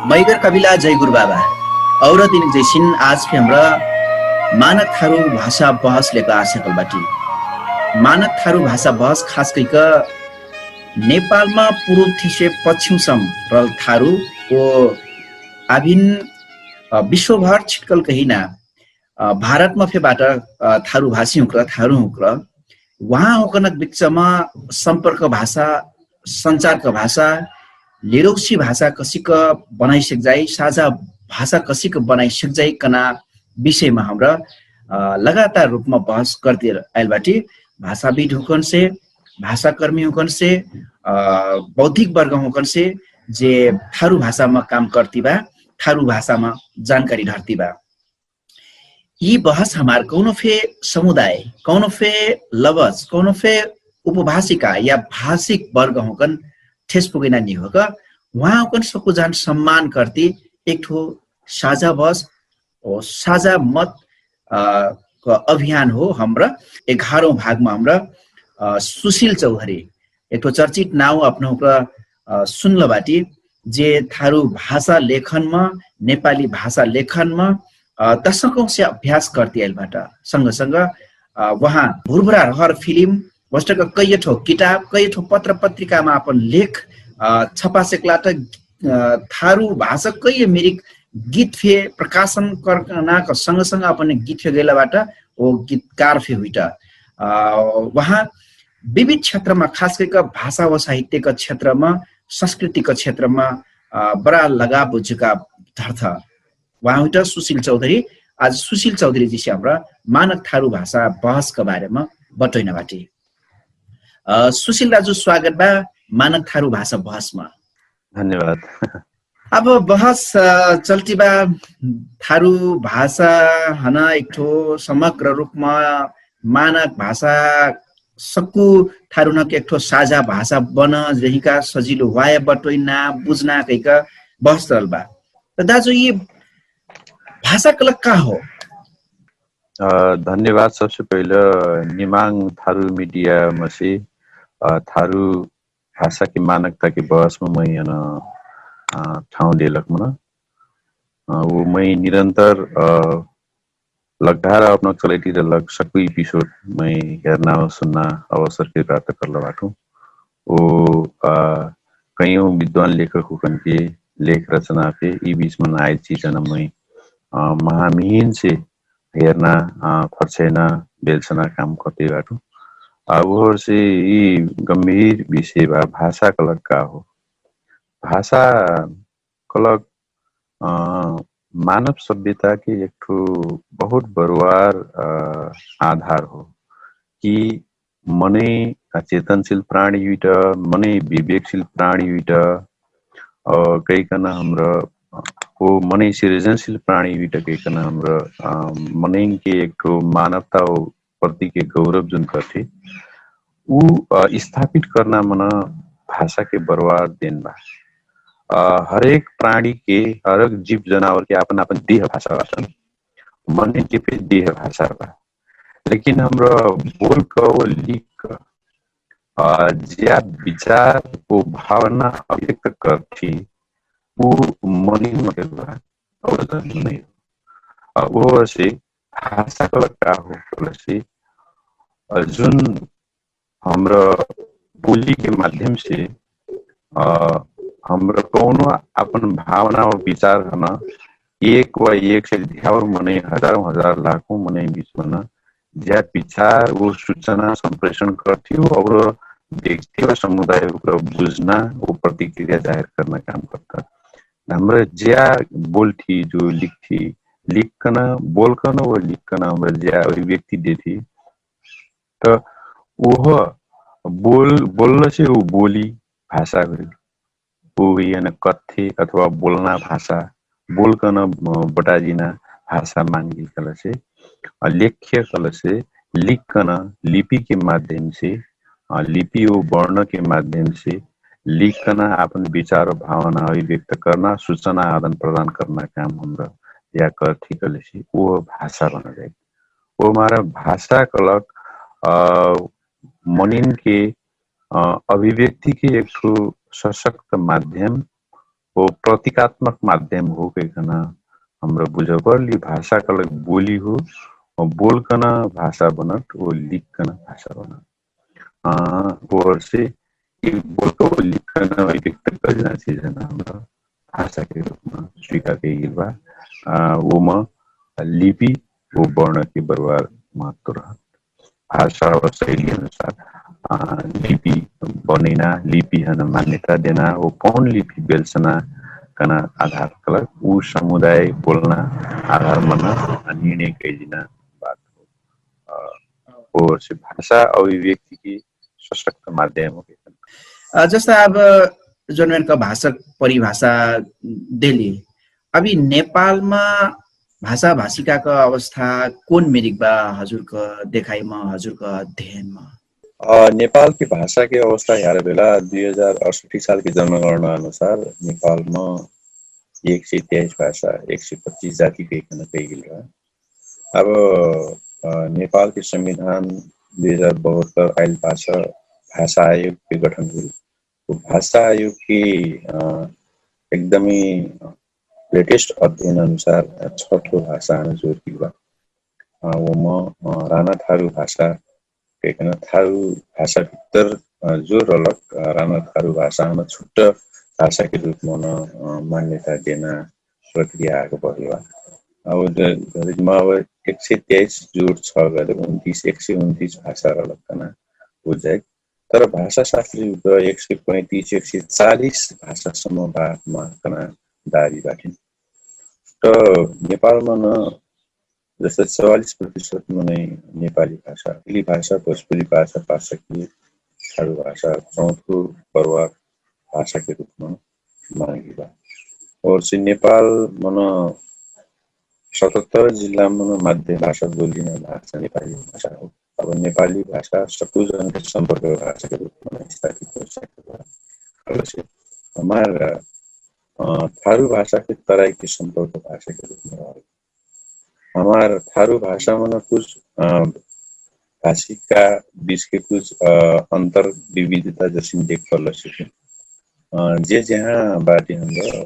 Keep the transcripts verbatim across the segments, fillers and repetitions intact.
मैगर कबिला जय गुरु बाबा। और दिन जैसिन आज फे हमरा मानक थारु भाषा बहस लेकर आ सकल बाटी। मानक थारु भाषा बहस खास कैक नेपालमा पुरुब थिसे पछिउसम रहल थारु ओ आबिन विश्वभर छिटकल कहिना भारतमा फे बाट थारु भाषी हुँक्र थारु हुँक्र उहाँ हुँकनक बिच्चमा सम्पर्क भाषा, सञ्चारक भाषा, लिरौसी भाषा कसिक बनाइ सकजाइ, साझा भाषा कसिक बनाइ सकजाइ कना विषयमा हमरा लगातार रूपमा बहस करती आइल बाटी। भाषाविद हुँकनसे, भाषाकर्मी हुँकनसे, बौद्धिक वर्ग हुँकनसे, जे थारु भाषामा काम करती बा, थारु भाषामा जानकारी ढर्ती बा। यि बहस हमार कौनो फे समुदाय, कौनो फे लवज, कौनो फे उपभाषिका या भाषिक वर्ग हुँकन ठेस पुगैना निहोक उहाँ हुँकन सकुजान सम्मान करती एक ठो साझा बहस, साझा मत अभियान हो। हमरा एघारौँ भागमा हमरा सुशील चौधरी एक ठो चर्चित नाउ अपनहुँक सुनल बाटी, जे थारु भाषा लेखनमा, नेपाली भाषा लेखनमा दशकौँसे अभ्यास करती आइल बाट। सँगसँग उहाँ भुरभुरा रहर फिलिम वस्टक कैयठो किताब कैयठो पत्र पत्रिकामा अपन लेख छपा सेकलाट। थारु भाषा कैय मिरिक गीत फे प्रकाशन करनाक सँगसँग अपन गीत फे गैला बाट ओ गीतकार फे हुइट। उहाँ विविध क्षेत्रमा खास कैक भाषा व साहित्यक क्षेत्रमा, संस्कृतिक क्षेत्रमा बडा लगाव झुकाव धर्थ। उहाँ हुइट सुशील चौधरी। आज सुशील चौधरी जिसे हमरा मानक थारु भाषा बहसक बारेमा बटोइन बाटी। सुशील दाजु स्वागत बा मानक थारु भाषा बहसमा। धन्यवाद। अब बहस चल्ती बा थारु भाषा हन एक ठो समग्र रूपमा मानक भाषा सक्कु थारुनक एक ठो साझा भाषा बन जहिका सजिलो वाय बटोइना बुझ्ना कैक बहस चल बा। त दाजु यि भाषा कलक का हो? धन्यवाद। सबसे पहिले निमाङ थारु मिडिया मसे थारु भाषाके मानकताके बहसमा मै यन ठाउँ देलक मन उ मै निरन्तर लगधार अपना चलैटी रहलक सक्कु इपिसोड मै हेर्ना सुन्ना अवसरके प्राप्त करल बाटु। ओ कैयौँ विद्वान लेखक हुकनके लेख रचना फे यि बीचमा नाइल चिजन मै महामिहिनसे हेर्ना फर्छैना बेल्सना काम करते बाटु। आ उहरसे यि गम्भीर विषय बा भाषा कलक का हो? भाषा कलक मानव सभ्यताके एक ठो बहुत बरुवार आधार हो कि मनै चेतनशील प्राणी हुइट, मनै विवेकशील प्राणी हुइट, कैकन हमरा ओ मनै सृजनशील प्राणी हुइट कैकन हमरा मनैनके एक ठो मानवता प्रतिके गौरव जुन करथे उ स्थापित करना मन भाषाके बरुवार देन बा। हरेक प्राणीके हरेक जीव जनावरके आपन आपन देह भाषा बाटन। मनै के फे देह भाषा बा। लेकिन हमरा बोल क व लिख क ज्या विचार व भावना अभिव्यक्त करथी उ मनै मके बा। और जन मनै हो। अब ओहसे भाषा कलक का हो कलसे जुन हमरा बोली के माध्यम से हमरा कौनो आपन भावना व विचार हन एक वा एक से ध्यावर मनै हजारौं हजार लाखौं मनै बिच मन ज्या विचार व सुचना सम्प्रेषण करथियो और व्यक्ति व समुदाय ओकरा बुझना व प्रतिक्रिया जाहिर करना काम करता। हमरा ज्या बोलथी जो लिखथी लिखकन बोलकन व लिखकन हमरा ज्या अभिव्यक्ति देथी त ओह बोल बोललसे उ बोली भाषा होइल। उ हुइहन कथ्य अथवा बोलना भाषा बोलकन बटाजिना भाषा मानगेल कलसे लेख्य कलसे लिखकन लिपिके माध्यमसे लिपि उ वर्णके माध्यमसे लिखकन आपन विचार भावना अभिव्यक्त कर्ना सुचना आदन प्रदान कर्ना काम हमरा या कर्थी कलसे उ भाषा बनजाइ। उ हमारा भाषा कलक मनिनके अभिव्यक्तिके एक ठो सशक्त माध्यम ओ प्रतीकात्मक माध्यम हो कहिकन हमरा बुझ परली। भाषा कहलक बोली हो, बोलकन भाषा बनत, ओ लिखकन भाषा बनत। ओहरसे बोलकन लिखकन व्यक्त करिना चिजन हमरा भाषाके रूपमा स्वीकार कहिगेल बा। ओम लिपि ओ वर्णके बरुवार महत्व रहत। भाषा और शैली अनुसार लिपि बनैना, लिपिहन मान्यता देना हो। कौन लिपि बेल्सना कना आधार कलक उ समुदाय बोल्ना आधार मना निर्णय कैदिना बात हो। ओहरसे भाषा अभिव्यक्तिके सशक्त माध्यम हो। जस्ता अब जौन मेरका भाषक परिभाषा देली, अभी नेपालमा भाषा भाषिकाक अवस्था कोन मेरिक बा? हजुरक देखाइमा, हजुरक अध्ययनमा? नेपालके भाषाके अवस्था ह्यार बेला दुई हजार अठसट्ठी सालके जनगणना अनुसार नेपालमा एक सय तेइस भाषा, एक सय पच्चिस जाति कहिकन कहिगेल बा। अब नेपालके संविधान दुई हजार बहत्तर आइल पाछ भाषा आयोगके गठन हुइल। भाषा आयोगके एकदमै लेटेस्ट अध्ययन अनुसार छठो भाषामा जोरकी बा। ओम राना थारु भाषा कहिकन थारु भाषा भित्तर जोर रहलक राना थारु भाषामा छुट्ट भाषाके रूपमा मान्यता देना प्रक्रिया आके बढल बा। अब एक सय तेइस जोर छ गरे उन्तिस एक सय उन्तिस भाषा रहलक कना बुझाइ। तर भाषा शास्त्री त एक सय पैँतिस एक सय चालिस भाषासम्म बा माकना दाबी बाटिन। त नेपालमा न जस्तै चौवालिस प्रतिशत मनै नेपाली भाषा, हिली भाषा, भोजपुरी भाषा पासके थारु भाषा चौथो बरुवा भाषाके रूपमा मागी बा। और से नेपाल मन सतहत्तर जिल्ला मन माध्य भाषा बोलिन भाषा नेपाली भाषा हो। अब नेपाली भाषा सकुजनके सम्पर्क भाषाके रूपमा स्थापित हो सकता। हमार थारु भाषाके तराइके सम्पर्क भाषाके रूपमा रहल। हमार थारु भाषामा न कुछ भाषिका बीचके कुछ अन्तर विविधता जसिन देख परल सिके। जे जहाँ बाटी हमरा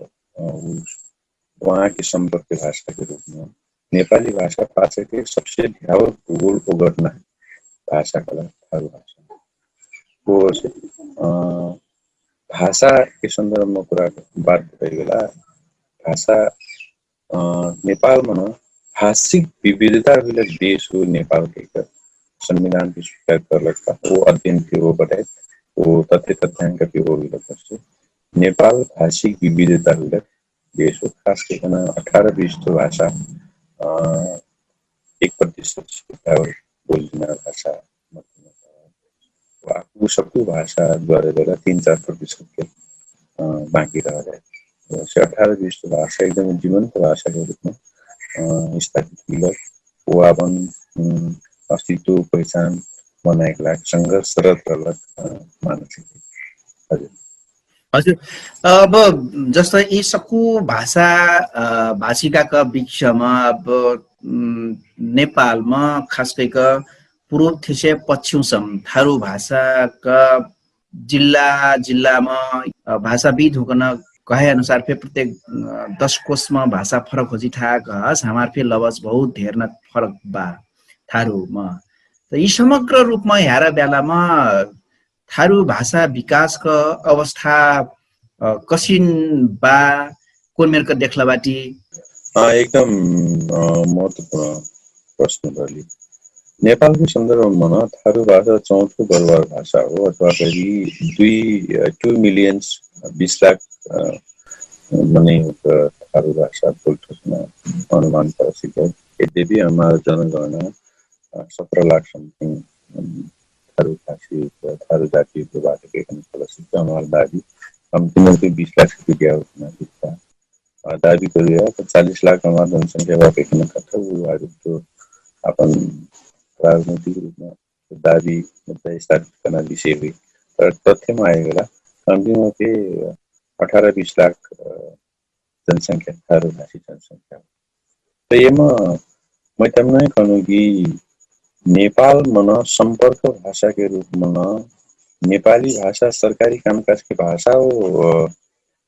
उहाँके सम्पर्क भाषाके रूपमा नेपाली भाषा पाछाके सबसे ध्यावर भूगोल ओगटना भाषा कला थारु भाषा। भाषाके सन्दर्भमा कुरा बात भइगेला। भाषा नेपालमा न भाषिक विविधता हुइलक देश हो नेपाल कहिक संविधानके स्वीकार करलक बा। ओ अध्ययनके हो बटाइत ओ तथ्य तथ्यांकके हो हुइलक बस्ते नेपाल भाषिक विविधता हुइलक देश हो। खास कहिकन अठार बिस तो भाषा एक प्रतिशत बोलिना भाषा उ सक्कु भाषा द्वारा गरा तीन चार प्रतिशत के बाँकी रह जाए। से अठार बिस भाषा एकदम जीवन्त भाषाके रूपमा स्थापित हुइलक। उ आपन अस्तित्व पहिचान बनाएक लाग संघर्षरत रहलक। मानसिक हजुर। हजुर। अब जस्तै यी सक्कु भाषा भाषिकाका बिचमा अब नेपालमा खास कहिक पूर्व थिसे पछ्यौसम थारु भाषाका जिल्ला जिल्लामा भाषाविद हुकन कहे अनुसार फे प्रत्येक दशकोषमा भाषा फरक होजिथा कहस हमार फे लवज बहुत धेरना फरक बा। थारुमा त यी समग्र रूपमा ह्यार ब्यालामा थारु भाषा विकासक अवस्था कसिन बा? कोन मेरक देखला बाटी? एकदम महत्वपूर्ण प्रश्न रहली। नेपालको सन्दर्भमा न थारु भाषा चौथो बरुवार भाषा हो अथवा फेरि दुई टु मिलियन्स बिस लाख मनै थारु भाषा बोल्ठसना अनुमान कर सिक। यद्यपि हमार जनगणना सत्र लाख समथिङ थारु भाषी थारु जाति बाटके कन चलसिक हमार दाबी कम्ती मते बिस लाख से बिद्या होतना बिद्या। दाबी करिया त चालिस लाख हमार जनसंख्या बाटके कन कथा उ आदि तो आपन राजनैतिक रूपमा दाबी मुद्दा स्थापित करना विषय हुई। तर तथ्यमा आएगेला कम्ती मते अठार बिस लाख जनसंख्या थारु भाषी जनसंख्या। त एमा मै तमनै कहनु कि नेपाल मन सम्पर्क भाषाके रूप मन नेपाली भाषा सरकारी कामकाजके भाषा हो।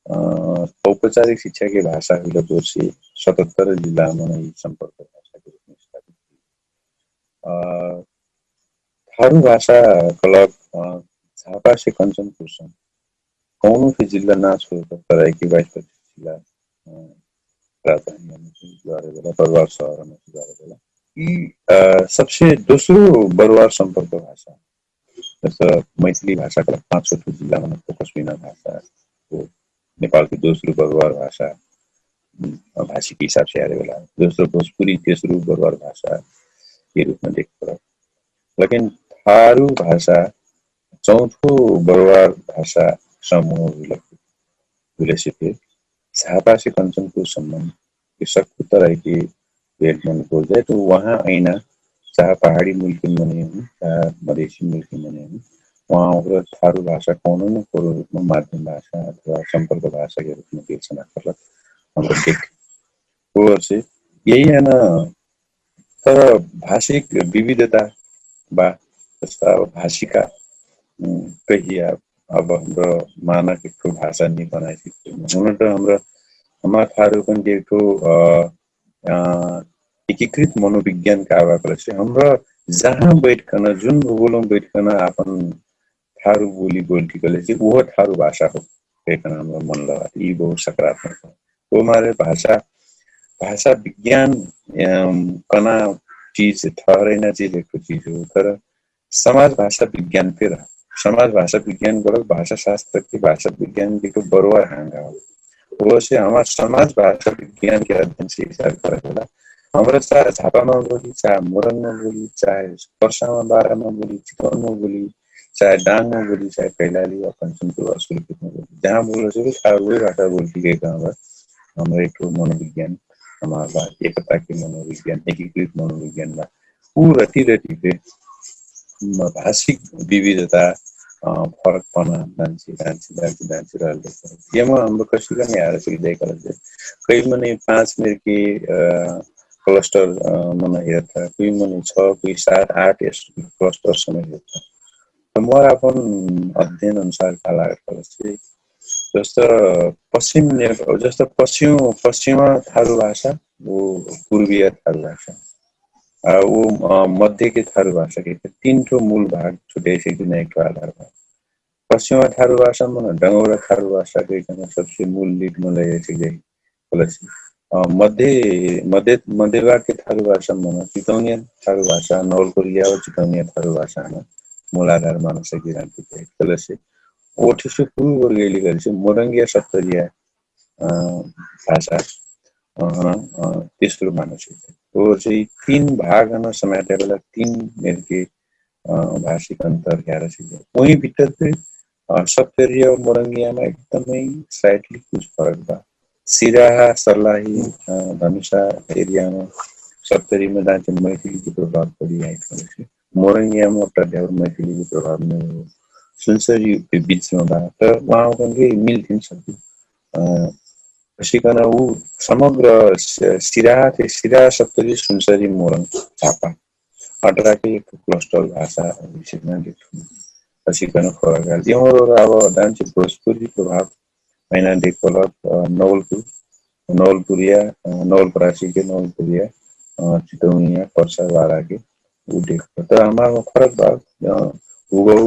औपचारिक शिक्षाके भाषा हुइला जोरसे सतहत्तर जिल्लामा नै सम्पर्क भाषाके रूपमा स्थापित हुइला। थारु भाषा कलक झापासे कन्चन कुर्सन कौनो फे जिल्ला ना छोर तराइके बाइस पच्चिस जिल्ला राजधानी बरुवार सहर। यि सबसे दोस्रो बरुवार सम्पर्क भाषा जस मैथिली भाषा कलक पाँच छोटो जिल्ला मन फोकस हुइना भाषा नेपालके दोस्रो बरुवार भाषा भाषिक हिसाबसे आरे होला दोस्रो भोजपुरी तेस्रो बरुवार भाषा के रूपमा देख पडत। लेकिन थारु भाषा चौथो बरुवार भाषा समूह हुइलक हुइलसे फे झापासे कन्चनको सम्बन्ध के सक्कु तराइके भेट मन बोल जाए तो वहाँ ऐना चाह पहाडी मुल्की मने हुँ चाह मधेसी मुल्की मने हुँ वहाँ ओकर थारु भाषा कौनो न कौनो रूपमा माध्यम भाषा अथवा सम्पर्क भाषाके रूपमा देख सना करलक। हमरा देख ओकरसे यही है ना तर भाषिक विविधता बा। जस्ता अब भाषिका कहिया अब हमरा मानक एकठो भाषा नि बनाए सकते हुन त हमरा हमार थारु कन के एकठो एकीकृत मनोविज्ञान का बा कहलेसे हमरा जहाँ बैठकन जुन भूगोलम बैठकन आपन थारु बोली बोल्ठी कहलेसे उहो थारु भाषा हो। कहकन हमरा मन लगा यी बहुत सकारात्मक हो। ओ मारे भाषा भाषा विज्ञान कना चिज ठहरैना चिज एकठो चिज हो तर समाज भाषा विज्ञान फेर समाज भाषा विज्ञान बोलक भाषा शास्त्र के भाषा विज्ञान के बरुवा हांगा हो। ओसे हमार समाज भाषा विज्ञान के अध्ययन से विचार करक होला हमरा चाहे झापामा बोली चाहे मोरङमा बोली चाहे पर्सामा बारामा बोली चितवनमा बोली चाहे डाङमा बोली चाहे कैलाली अपन सुनपुर असुल कितमा बोली जहाँ बोल से चाहे वही भाषा बोली के गाउँमा हमरा एकठो मनोविज्ञान हमार बा एकता के मनोविज्ञान एकीकृत मनोविज्ञान बा। ऊ रति रति फे भाषिक विविधता फरक पना दान्ची दान्ची दान्ची दान्ची रहल देखा। यमा हमरा कसिकन यार सिक देखा लग कई मने पाँच मेर के क्लस्टर मन हेरता कुई मने छ कुई सात आठ यस क्लस्टर समय हेरता। त मोर आपन अध्ययन अनुसार का लागत कलसी जस्त पश्चिम जस्त पश्चिम पश्चिमा थारु भाषा ऊ पूर्वीय थारु भाषा आ ऊ मध्यके थारु भाषा के तीन ठो मूल भाग छुट्याइ सकते ना एक ठो आधार भाग। पश्चिमा थारु भाषा मन डंगौरा थारु भाषा के सबसे मूल लीड मन लगे सकते कलसी मध्य मध्य मध्यवाके थारु भाषा मन चितौनिया थारु भाषा नौल कोरिया वा चितौनिया थारु भाषा मन मूल आधार मानक सकी रान्ति कलसी ओठेसे पूर्व वर्गेली कलसी मोरंगिया सप्तरिया भाषा तेस्रो मानसिक ओर चाहिँ तीन भाग हन समय टेबला तीन मेरके भाषिक अन्तर ग्यारह से उही भित्तर पे सप्तरिया मोरंगियामा एकदमै साइडली कुछ फरक बा। सिराहा सर्लाही धनुषा एरियामा सप्तरीमा दाँचे मैथिलीको प्रभाव पडिरहेको मोरंगियामा प्रत्यावर मैथिलीको प्रभाव नै हो। सुनसरी बिचमा बा त उहाँ पनि मिल्थिन सक्यो। सिकन ऊ समग्र सिराहा थे सिराहा सप्तरी सुनसरी मोरङ झापा अटराके एक क्लस्टर भाषा विषयमा देखु। सिकन फरक आल यमरो अब डान्चे भोजपुरी प्रभाव मैना देखलक नौलपुर नौलपुरिया नौलपरासीके नौलपुरिया चितौनिया पर्सा बाराके ऊ देखलक तर हमारमा फरक बा। उगौ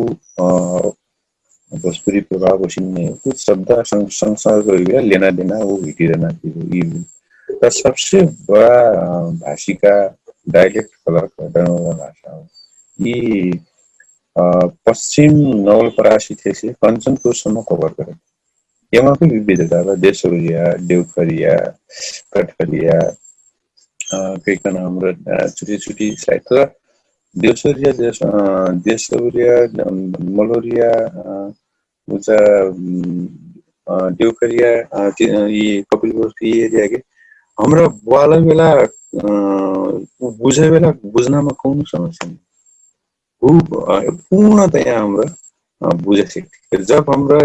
भोजपुरी प्रभाव ओसिन नै हो कुछ शब्द संसार होइबे लेना देना ऊ भिटिरना चिज हो यी हो। त सबसे बडा भाषिका डाइलेक्ट कलर डनौला भाषा हो। यी पश्चिम नौल परासी थेसे कञ्चनपुरसम्म कभर करे। यमा फे विविधता बा देशौरिया देउखरिया कठरिया कैकन हमरा छुटी छुटी साइड देउसरिया देश देशौरिया मलौरिया उचा देउखरिया यी कपिल गोष्ठी यी एरिया के हमरा ब्वाला बेला बुझे बेला बुझनामा कौनो समस्या नै। ऊ पूर्णतया हमरा बुझे सकती जब हमरा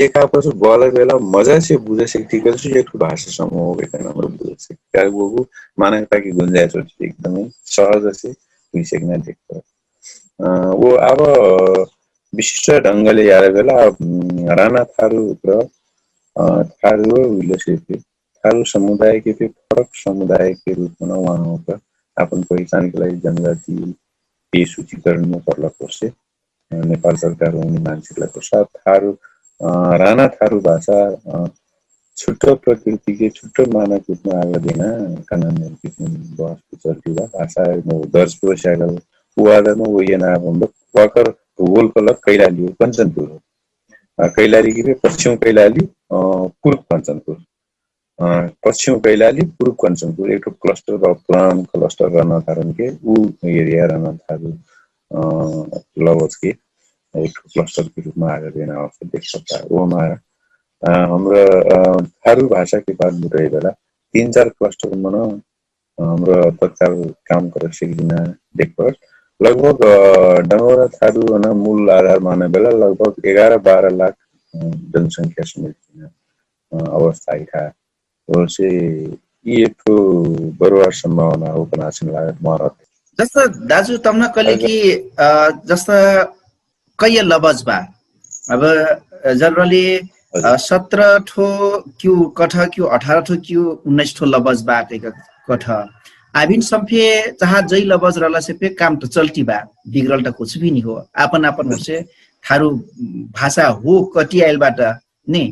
एक आपस ब्वाला बेला मजा से बुझे सकती कर एक भाषा समूह हो गए हमरा बुझे सकती का वो मानकता की गुंजाइश होती एकदमै सहज से हुई सकना देखता। वो अब विशिष्ट ढंगले यार बेला राना थारु र थारु हुइलसे फे थारु समुदायके फे फरक समुदायके रूपमा न उहाँ अपन पहिचानके लागि जनजाति के सुचिकरणमा पर्ला पर्से नेपाल सरकार उनी मानसिकला पर्सा थारु राना थारु भाषा छुट्टो प्रकृतिके छुट्टो मानक रूपमा आगा देना कनाम बहस चल्ती बा। भाषा दर्ज पुरस्यागल उ आधारमा उहे ना बन्दो वाकर भूगोल कलक कैलाली हो कञ्चनपुर हो। कैलाली कि पश्चिम कैलाली पूर्व कञ्चनपुर पश्चिम कैलाली पूर्व कञ्चनपुर एक ठो क्लस्टर बा पुरान क्लस्टर रहना थारन के उ एरिया रहना थारु लवज के एक ठो क्लस्टर के रूपमा आगा देना अवस्था देख सकता। ओमा हमरा थारु भाषा के बात बुझाइ बेला तीन चार क्लस्टर मन हमरा तत्काल काम कर सिक्दिना देख पर लगभग डंगोरा थारु न मूल आधार माने बेला लगभग एघार बाह्र लाख जनसंख्या समेत अवस्था आइथा। ओसे यी एक ठो बरुवार सम्भावना हो कनासिन लागत मरत। जस्ता दाजु तमना कहले कि जस्ता कैया लबज बा अब जनरली सत्र ठो क्यु कठ क्यु अठार ठो क्यु उन्नाइस ठो लबज बा कैक कठ आबिन सम्फे चाहा जै लबज रहला से फे काम त चल्टी बा। बिग्रल त कुछ भी नि हो आपन आपन होसे थारु भाषा हो कटी आइल बाट नि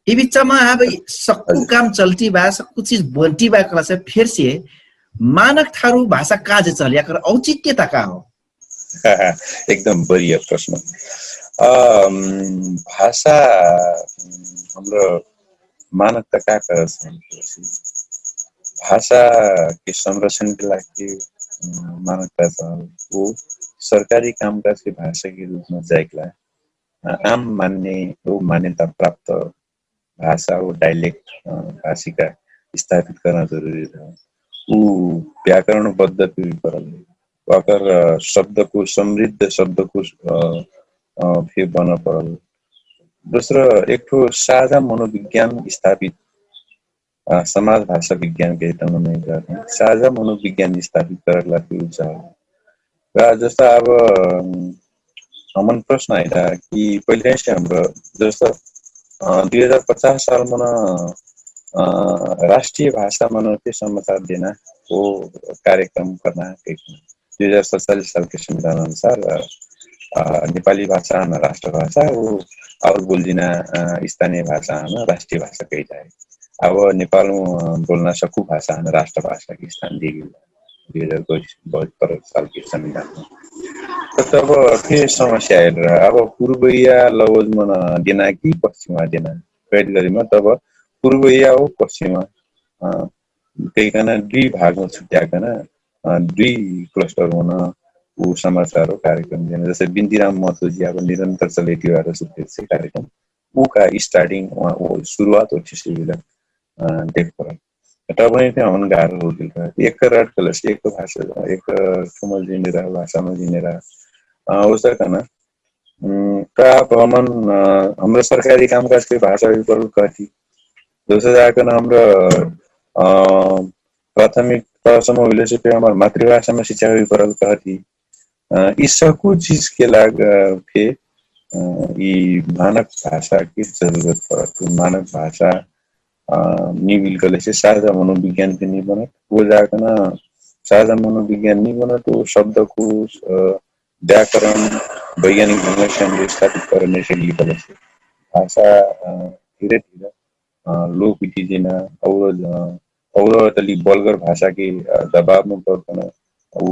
यि बिचमा अब सक्कु काम चल्टी बा सक्कु चिज बन्टी बा कहला से फेर से मानक थारु भाषा का जे चल याकर औचित्यता का हो? एकदम बढिया प्रश्न। भाषा हमरा मानकता का करत है? भाषा के संरक्षण के लागि मानकता चाहल उ सरकारी काम काज के भाषा के रूपमा जाइकला आम मान्य उ मान्यता प्राप्त भाषा उ डाइलेक्ट भाषिका स्थापित करना जरुरी रह। उ व्याकरण बद्ध पीढी परल है। वाकर शब्दको समृद्ध शब्दको फे बन परल। दोस्रो एक ठो साझा मनोविज्ञान स्थापित समाज भाषा विज्ञान के तमन साझा मनोविज्ञान स्थापित करक लागि उचार जस्ता अब हमन प्रश्न आइता कि पहिले से हमरा जस्ता दुई हजार पचास साल मन राष्ट्रिय भाषा मन के समाचार देना हो कार्यक्रम करना एक दुई हजार सतचालिस साल के संविधान अनुसार नेपाली भाषा हन राष्ट्र भाषा हो। और बोल्दिना स्थानीय भाषा हन राष्ट्रिय भाषा कहिता है। अब नेपाल बोल्ना सकु भाषा हन राष्ट्र भाषा के स्थान दिए गेल दुई हजार बहत्तर साल के संविधान। तब फेर समस्या आइल रह अब पूर्वैया लवज मन देना कि पश्चिमा देना कैद गरिमा तब पूर्वैया हो पश्चिमा कहिकन दुई भागमा छुट्याकन दुई क्लस्टर हुन उ समाचार हो कार्यक्रम देना जैसे बिन्दिराम महतोजी अब निरन्तर चलेटी वाला सुखेर से कार्यक्रम उ का स्टार्टिङ सुरुवात हो छिसे बिलक देख परल। तब हमन गाह्रो हो गेल रह एक रट कलस एक भाषा एक ठुमल जिने रह भाषामा जिने रह उसका कहना का अब हमन हमरा सरकारी काम काज के भाषा भी परल कहती दोसर जाकर हमरा प्राथमिक तहसम्म होइले से फेर हमर मातृभाषामा शिक्षा भी परल कहती यी सकु चिजके लाग फे यी मानक भाषाके जरुरत परत मानक भाषा निबिल कहलेसे साझा मनोविज्ञान फे निबनत वो जाकन साझा मनोविज्ञान निबनत वो शब्दको व्याकरण वैज्ञानिक ढंगसे हमरे स्थापित करने से लिखल है। भाषा धीरे धीरे लोप हुइटी जेना और और तली बलगर भाषा के दबाव में पड़तना वो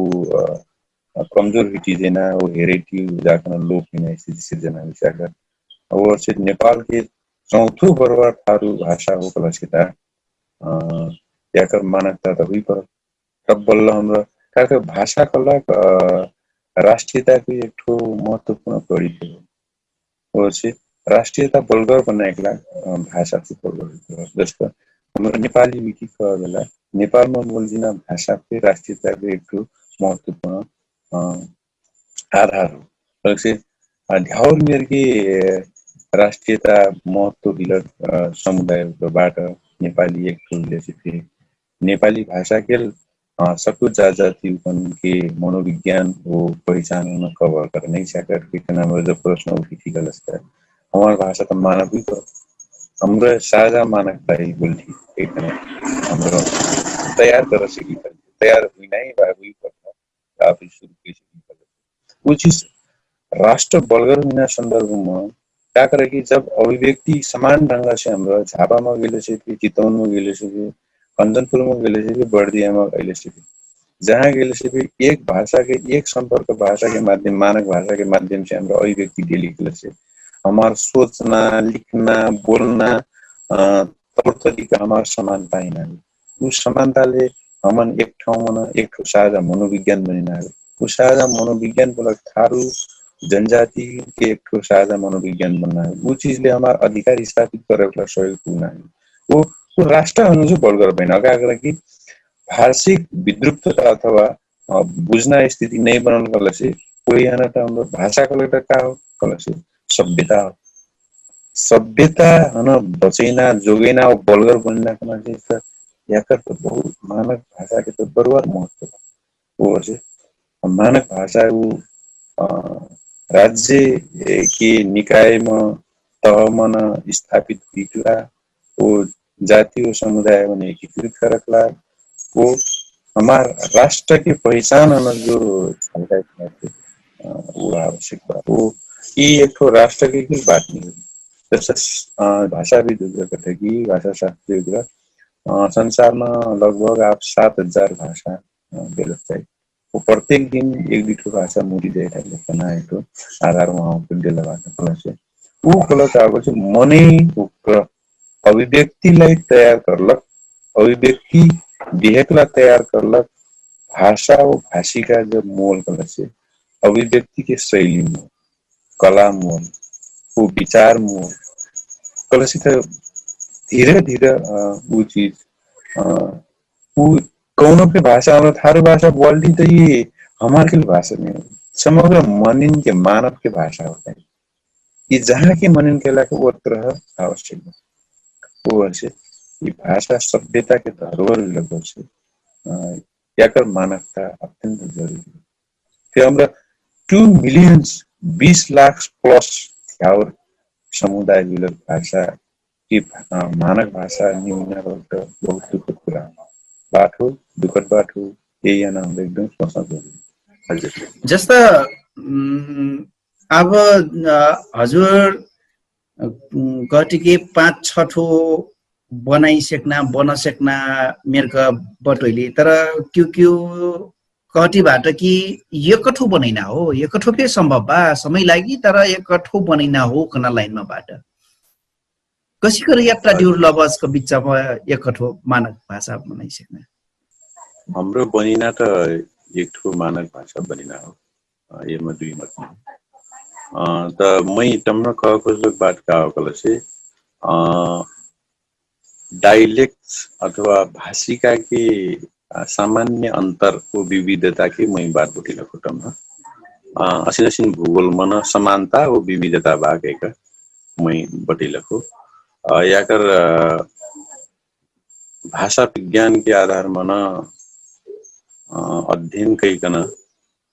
कमजोर हुइटी जेना वो हेरेटी जाकन लोप हुइना स्थिति सिर्जना हुइसाकर और से नेपाल के चौथो बरवा थारू भाषा हो कलसिता याकर मानकता त हुइ पर तब बल्ल हमरा काकर भाषा कलक राष्ट्रियता के एक ठो महत्वपूर्ण कड़ी थे हो ओसे राष्ट्रियता बलगर बनाएक लाग भाषा से बलगर जस्तो हमरा नेपाली विकि कह बेला नेपालमा बोल्दिना भाषा के राष्ट्रियता के एक ठो महत्वपूर्ण आधार हो। तलसे ढ्याउर मेरके राष्ट्रियता महत्व हिलक समुदाय बाट नेपाली एक ठो हिलसे फेरि नेपाली भाषा केल सकुच जात जाति उकन के मनोविज्ञान हो पहिचान होना कवर कर नहीं सकत के कना मर जब प्रश्न उठी थी गलत है। हमार भाषा त मानव ही तो हमरा साझा मानक ताई बोल्ठी एकदम हमरा तयार कर सकी तयार हुइना ही बा हुइ पर्छ। आफै सुरु कइ सकी पर्छ। उ चिज राष्ट्र बलगर हुइना सन्दर्भमा का करे कि जब अभिव्यक्ति समान ढंगसे हमरा झापामा गेलेसे कि चितौनमा गेलेसे कि कन्चनपुरमा गेलेसे कि बर्दियामा गेलेसे कि जहाँ गेलेसे कि एक भाषाके एक सम्पर्क भाषाके माध्यम मानक भाषाके माध्यमसे हमरा अभिव्यक्ति गेली गेलेसे हमार सोचना लिखना बोलना तौर तरिका हमार समानता हिना उ समानताले हमन एक ठाउँ मन एक ठो साझा मनोविज्ञान बनिना है। उ साझा मनोविज्ञान बोलक थारु जनजाति के एक ठो साझा मनोविज्ञान बनना है। उ चिजले हमार अधिकार स्थापित करे वाला सहयोग पुगना है। उ उ राष्ट्र हनु जो बलगर बहिना का करा कि भाषिक विद्रुप्तता अथवा बुझना स्थिति नै बनल कहलसे कोही हना त हमरो भाषा कहलक त का हो कहलसे सभ्यता हो। सभ्यता हन बचैना जोगैना बलगर बनना कहना चाहिए त याकर त बहुत मानक भाषा के त बरुवार महत्व हो। मानक भाषा उ राज्य के निकायमा तहमन स्थापित हुइकला ओ जाति ओ समुदायमन एकीकृत करकला ओ हमार राष्ट्र के पहिचान हन जो उ आवश्यक बा। उ यी एक ठो राष्ट्र के कुछ बात नहीं हो जैसे भाषा भी दूसरा कथे कि भाषा शास्त्री दूसरा संसारमा लगभग आप सात हजार भाषा बेलत चाही। उ प्रत्येक दिन एक दुई ठो भाषा मुरी जाए टाइप लगता ना है तो आधार वहाँ पर डेला भाषा कला से उ कला का बोल से मनै उक्र अभिव्यक्तिलाई तयार करलक अभिव्यक्ति विहेकला तयार करलक भाषा व भाषिका जब मोल कला से अभिव्यक्ति के शैली मोल कला मोल उ विचार मोल कला से त धीरे धीरे उ चिज उ कौनो के भाषा हमरा थारु भाषा बोल्दी त यि हमार के भाषा नहीं हो। समग्र मनिन के मानव के भाषा होता है। यि जहाँ के मनिन के लाके वो तरह आवश्यक बा। वो वर्षे यि भाषा सभ्यता के धरोहर भी लगभग से याकर मानवता अत्यंत जरूरी है। फिर हमरा टू मिलियन्स बीस लाख प्लस और समुदाय मिलक भाषा कि मानक भाषा निम्न बहुत दुखद कुरा बात हो। दुखद बात हो यही याना हमरा एकदम सोचना जरूरी। जस्ता अब हजुर घटिके पाँच छ ठो बनाइ सेक्ना बन सेक्ना मेरक बटोइली तर क्यु क्यु कटिबाट कि एकठो बनैना हो एकठो फे सम्भव बा समय लागि तर एकठो बनैना हो कना लाइनमा बाट कसिकर यात्रा दिउर लबजक बिच्चम एकठो मानक भाषा बनाइ सेक्ना। हमरो बनिना त एकठो मानक भाषा बनिना हो। एमा दुई मत त मै तमना कह खोजक बात का हो कहलसे डाइलेक्ट अथवा भाषिका के सामान्य अन्तर व विविधता के मै बात बटिलक हो तमना असिन असिन भूगोल मन समानता व विविधता बा कहिक मै बटिलक हो। याकर भाषा विज्ञान के आधार मन अध्ययन कहिकन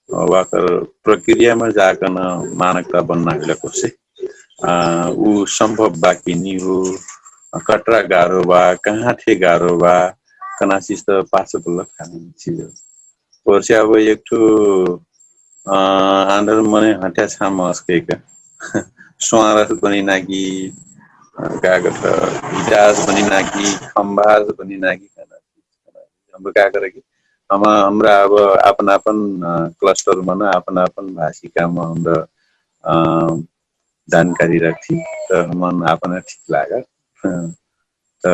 वाकर प्रक्रियामा जाकन मानकता बन्ना गेलक होसे उ सम्भव बा कि नि हो कटरा गाह्रो बा कहाँ ठे गाह्रो बा कनासिस त पाछ बल्लक खाने चिज हो। ओर्से अब एकठो आन्धर मने हट्या छाम अस्कैक स्वारस बनिना कि का कठ इटास बनिना कि खम्बास बनिना कि खाना चिज खाना चिज हमरा का करे कि हमरा अब आपन आपन क्लस्टर मन आपन आपन भाषिकामा हमरा जानकारी राख्ठी त हमन आपन ठीक लागत। त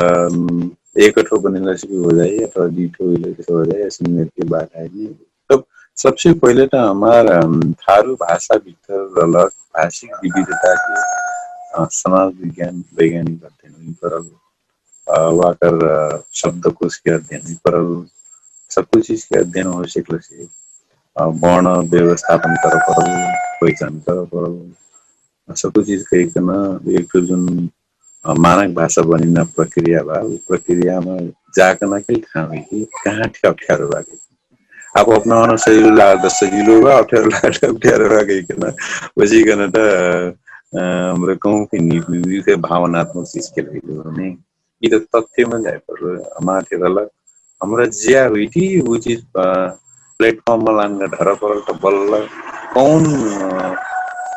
एक ठो बनिला से भी हो जाई अथवा दुई ठो होइला से हो जाई ऐसे मेर के बात है नहीं। तब सबसे पहिले त हमार थारू भाषा भितर रहलक भाषिक विविधता के समाज विज्ञान वैज्ञानिक अध्ययन हुई परल वाकर शब्दकोश के अध्ययन हुई परल सकु चीज के अध्ययन होइ सकल से वर्ण व्यवस्थापन कर परल पहिचान कर परल सकु चीज कहिकन एक ठो जुन मानक भाषा बनिना प्रक्रिया बा उ प्रक्रियामा जाकन के ठाउँ कि कहाँ ठ्याउ ठ्यारो बा कि अब अपना मन सजिलो लागत सजिलो बा अप्ठ्यारो लागत अप्ठ्यारो बा कहिकन बसिकन त हमरा कहूँ कि निपी भावनात्मक चिजके लैले हो नै। यि त तथ्यमा जाइपर हमार रहलक। हमरा ज्या हुइटी उ चिज प्लेटफर्ममा लानका ढर परल त बल्ल कौन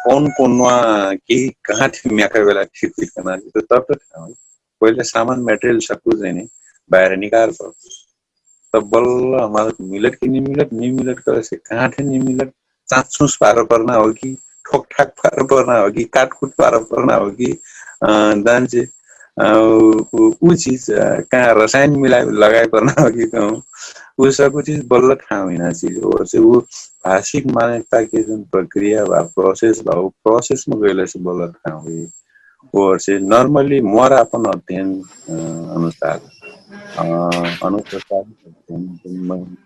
कौन कोनवा कि कहाँ ठिक म्याखा बेला ठिक हुइट कना चिज त तब त ठाउँ पहिले सामान मेटेरियल सक्कु जैने बाहिर निकार परल। त बल्ल हमार मिलट कि निमिलट निमिलट करेसे कहाँ ठे निमिलट चाँचुस पार पर्ना हो कि ठोकठाक पार पर्ना हो कि काटकुट पार पर्ना हो कि दान्चे उ चिज कहाँ रसायन मिलाए लगाए पर्ना हो कि कहूँ। उ सक उ चिज बल्ल ठाउँ हुइना चिज हो से उ भाषिक मान्यता के जुन प्रक्रिया भा प्रोसेस भा उ प्रोसेस मा गैला से बल्ल ठाउँ हुइ। ओर से नर्मली मोर आपन अध्ययन अनुसार अनुप्रसार अध्ययन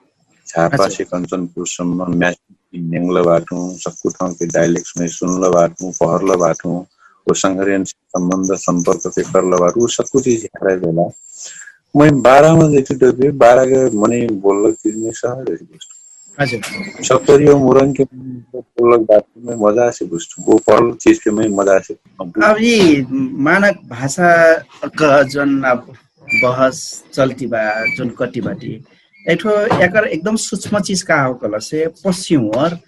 झापा से कञ्चनपुर सम्म म्याच नेङ्ल बाटु सक्कु ठाउँ के डाइलेक्स मा सुन्ल बाटु पहरल बाटु ओ संग्रहण सम्बन्ध सम्पर्क से करल बाटु उ सक्कु चिज हेराइ देला। मै बारा मा जैसे डबे बारा के मनै बोल्ल चिज मै सहज है। हजुर। सप्तरी और मुरंग के बोलक बात में मजा से बुझ्छु। वो पढ़ल चीज के मैं मजा से बुझ्छु। अब यी मानक भाषा क जन अब बहस चल्ती बा, जन कटी बाटी, एक ठो एकर एकदम सूक्ष्म चीज का हो कहला से पश्चिम ओर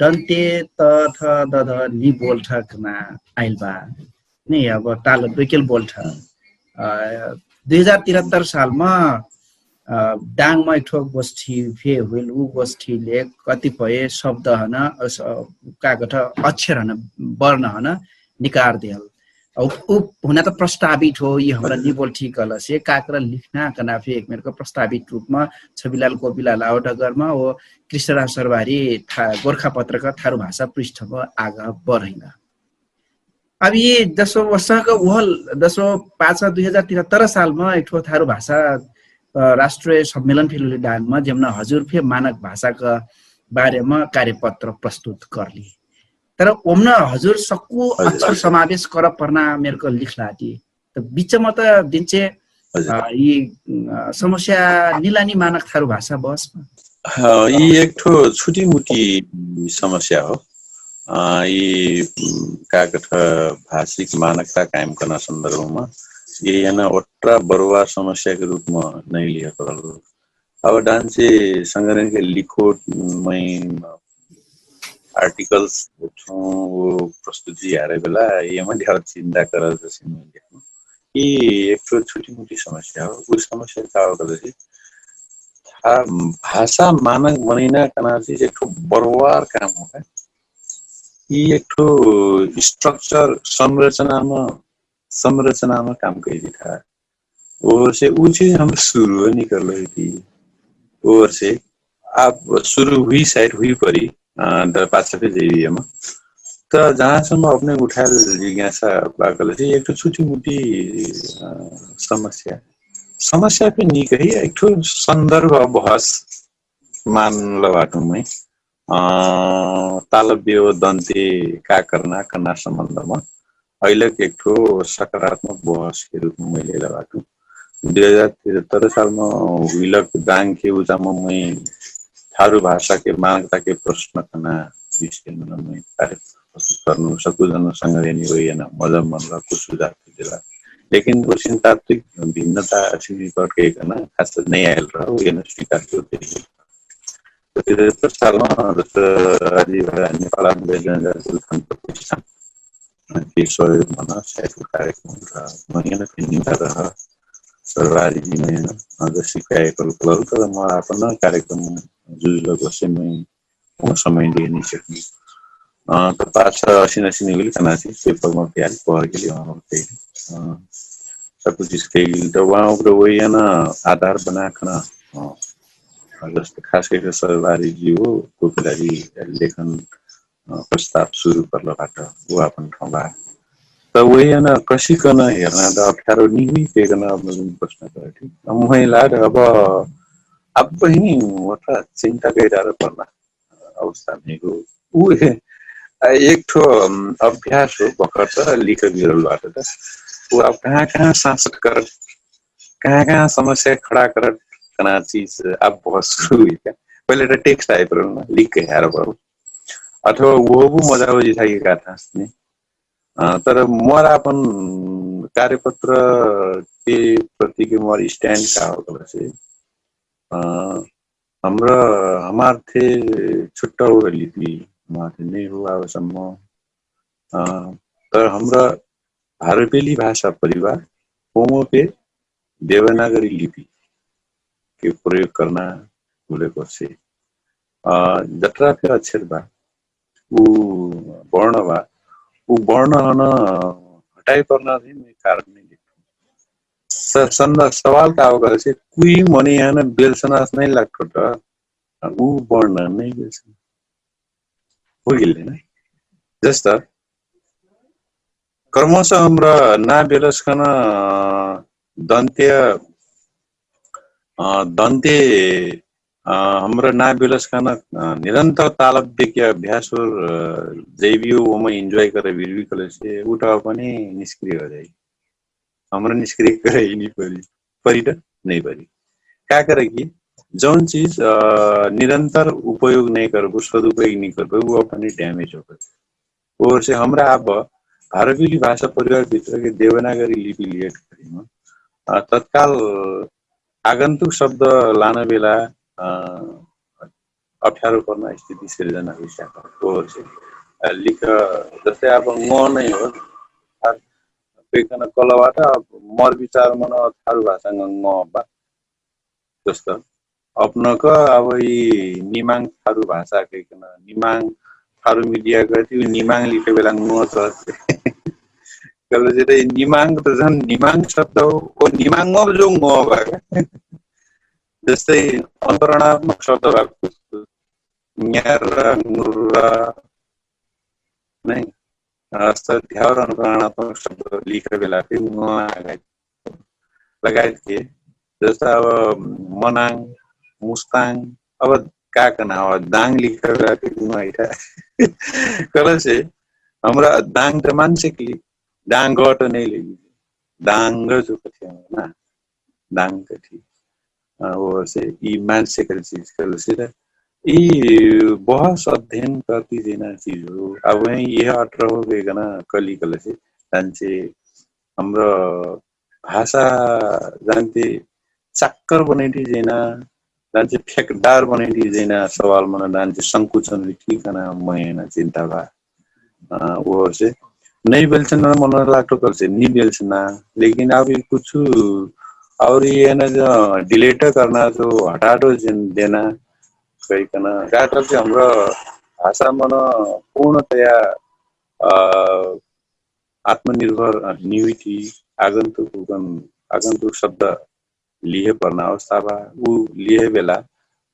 दन्ते त थ द ध नि बोल्ठक ना आइल बा। नै अब ताल बेकेल बोल्ठ। दुई हजार तिरहत्तर सालमा डाङमा एक ठो गोष्ठी फे होइल। उ गोष्ठीले कतिपय शब्द हन का कठ अक्षर हन वर्ण हन निकार देहल। उ हुना त प्रस्तावित हो यि हमरा निबोल ठीक कहलसे का कर लिखना कना फे एक मेरक प्रस्तावित रूपमा छबिलाल कोपिलाल आवटगरमा ओ कृष्णराज सरवारी गोर्खा पत्रक थारु भाषा पृष्ठमा आग बढैन। अब यि दसो वसक उहल दसो पाछ दुई हजार तिरहत्तर सालमा एक ठो थारु भाषा राष्ट्रिय सम्मेलन फेल हुइले डाङमा जेमना हजुर फे मानक भाषाक बारेमा कार्यपत्र प्रस्तुत करली। तर ओमना हजुर सक्कु अक्षर समावेश कर पर्ना मेरक लिखलाती। त बिचमा त दिन्चे यि समस्या निलानी मानक थारु भाषा बस। यि एक ठो छुटी मुटी समस्या हो। यि का कठ भाषिक मानकता कायम कर्ना सन्दर्भमा यि एना ओट्रा बरुवा समस्याके रूपमा नै लिया परल। अब डान्चे संग्रहके लिखोट मै आर्टिकल्स प्रस्तुति हारे बेला यमा ढेर चिन्ता करल जैसे मै देखु कि एक ठो छुटी मुटी समस्या हो। उ समस्या का हो कहले भाषा मानक बनैना कना चीज एक ठो बरुवार काम हो। यि एक ठो स्ट्रक्चर संरचनामा संरचनामा काम कैदी था। ओहर से उ चीज हमरा सुरु निकल रही थी। ओहर से आप सुरु हुई साइड हुई परी दरपाछा पे जैबी एमा। त जहाँ सम्म अपने उठायल जिज्ञासा बाकल से एक ठो छुटी मुटी समस्या समस्या पे नि कही एक ठो सन्दर्भ बहस मानल बाटु मै तालब्य दन्ते का कर्ना कर्ना सम्बन्धमा अहिलक एक ठो सकारात्मक बहसके रूपमा मै लेला बाटु। दुई हजार तिरहत्तर सालमा हुइलक दाङके उजामा मै थारु भाषाके मानकताके प्रश्न कर्ना विषयमा मै कार्यक्रम प्रस्तुत कर्नु सकुजन संग्रहणी होइएन मजा मनला कुछ सुझाव देला। लेकिन ओसिन तात्विक भिन्नता अछि विकट के कर्ना खास नै आयल रह ओइएन स्वीकार के होते। तिरहत्तर सालमा जस्तो राजीव नेपाल आन्दोलन जनजाति उत्थान प्रतिष्ठान के सहयोग मन साहित्य कार्यक्रम रह महिना फिनिता रह सरवारी महिना जसी कार्यक्रम उपलब्ध तर म आपन कार्यक्रम जुजुल बसे मै समय दिए नै सकनी। त पाछ असिन असिन होइल कना से पेपरमा प्याल पहर गेली वहाँ होते। सब कुछ इसके गेली त वहाँ ओकरा वही है ना आधार बना खाना। जस्तो खास करके सरवारी जी हो कोपिलारी लेखन प्रस्ताव सुरु करल बाट उ आपन ठाउँ बा। त वही है ना कसी कन हेर्ना त अप्ठ्यारो निहुई के कन अब प्रश्न करटी अब मुहै लाग अब अब बहिनी ओटा चिन्ता कैदार पर्ला। अवस्था निगो उ एक ठो अभ्यास हो बकर त लिख गिरल बाट त उ अब कहाँ कहाँ साँसत करत कहाँ कहाँ समस्या खडा करत कना चिज अब बहुत सुरु हुई क्या? पहिले त टेक्स्ट आइपरल न लिख के ह्यार बरु अथवा उहो बु मजा हो जिथा कि गाथा नि तर मोर आपन कार्यपत्र के प्रति के मोर स्ट्यान्ड का हो कहला से, हमरा हमार थे छुट्टा हो रहली थी, हमार थे नहीं हो आवे सम्म। तर हमरा भारपेली भाषा परिवार होमो पे देवनागरी लिपि के प्रयोग करना बोले पर्से। जतरा फेर अच्छेर बा उ वर्ण बा, उ वर्ण हन हटाइ पर्ना थे। मैं कारण नहीं देखु। सवाल का हो कहसे कुइ मने यहाँ बेलसनास नहीं लाग्ठो त उ वर्ण नहीं बेलसन। हो गेले ना? जस्ता क्रमश हमरा ना बेलस खाना दन्त्य दन्त्य हमरा ना बेलस खाना निरन्तर तालब्य के अभ्यास और जैवियो ओमा इन्जॉय करे बिरबी कले से उठा पनि निष्क्रिय हो जाई। हमरा निष्क्रिय करे ही नहीं परी। परी त नहीं परी। का करे कि जौन चिज निरन्तर उपयोग नहीं करबो सदुपयोग नहीं करबो उ अपने ड्यामेज हो गए। ओहर से हमरा अब भारवीली भाषा परिवार भित्र के देवनागरी लिपि लिएट करीमा तत्काल आगन्तुक शब्द लान बेला अप्ठ्यारो पर्ना स्थिति सिर्जना हुइस्याक। ओहर से लिख जस्तै अब ङ नै हो, कलबाट मर विचार मन थारु भाषा ङ बा। जस्त अपनक अब यि निमाङ थारु भाषा कैकन निमाङ थारु मिडिया गति निमाङ लिखे बेला ङ चहते। कहले जे निमाङ त झन निमाङ शब्द हो। ओ निमाङ जो ङ बा जस्तै अन्तरणात्मक शब्द बा न्यार ङुर्रा नै अस्त ध्यावर अन्तरणात्मक शब्द लिखे बेला फेरि ङ लगायत लगायत के जस्तो अब मनाङ मुस्ताङ अब का कना अब दाङ लिखे बेला फेरि ङ आइटा। कहला से हमरा दाङ त मानसिक लि दाङ गट नै लि दाङ जो कथि ना दाङ कथि। ओहर से यि मानसिक चिज कहला से त यि बहस अध्ययन करती जेना चिज हो। अब वही यह अठारह हो गए गना कली कहला से तानसे हमरा भाषा जान्ते चाक्कर बनैटी जैना जान्ते फेकडार बनैटी जैना सवाल मन जान्ते संकुचन लिखी कना मयना चिन्ता बा। ओहर से नै बेल्छना मन लाग्टो कल से नि बेल्छना लेकिन अब कुछ और यहना जो डिलेट करना जो हटाटो देना कहिकन गाटल से हमरा भाषा मन पूर्णतया आत्मनिर्भर निविटी आगन्तुक उगन आगन्तुक शब्द लिहे पर्ना अवस्था बा। उ लिहे बेला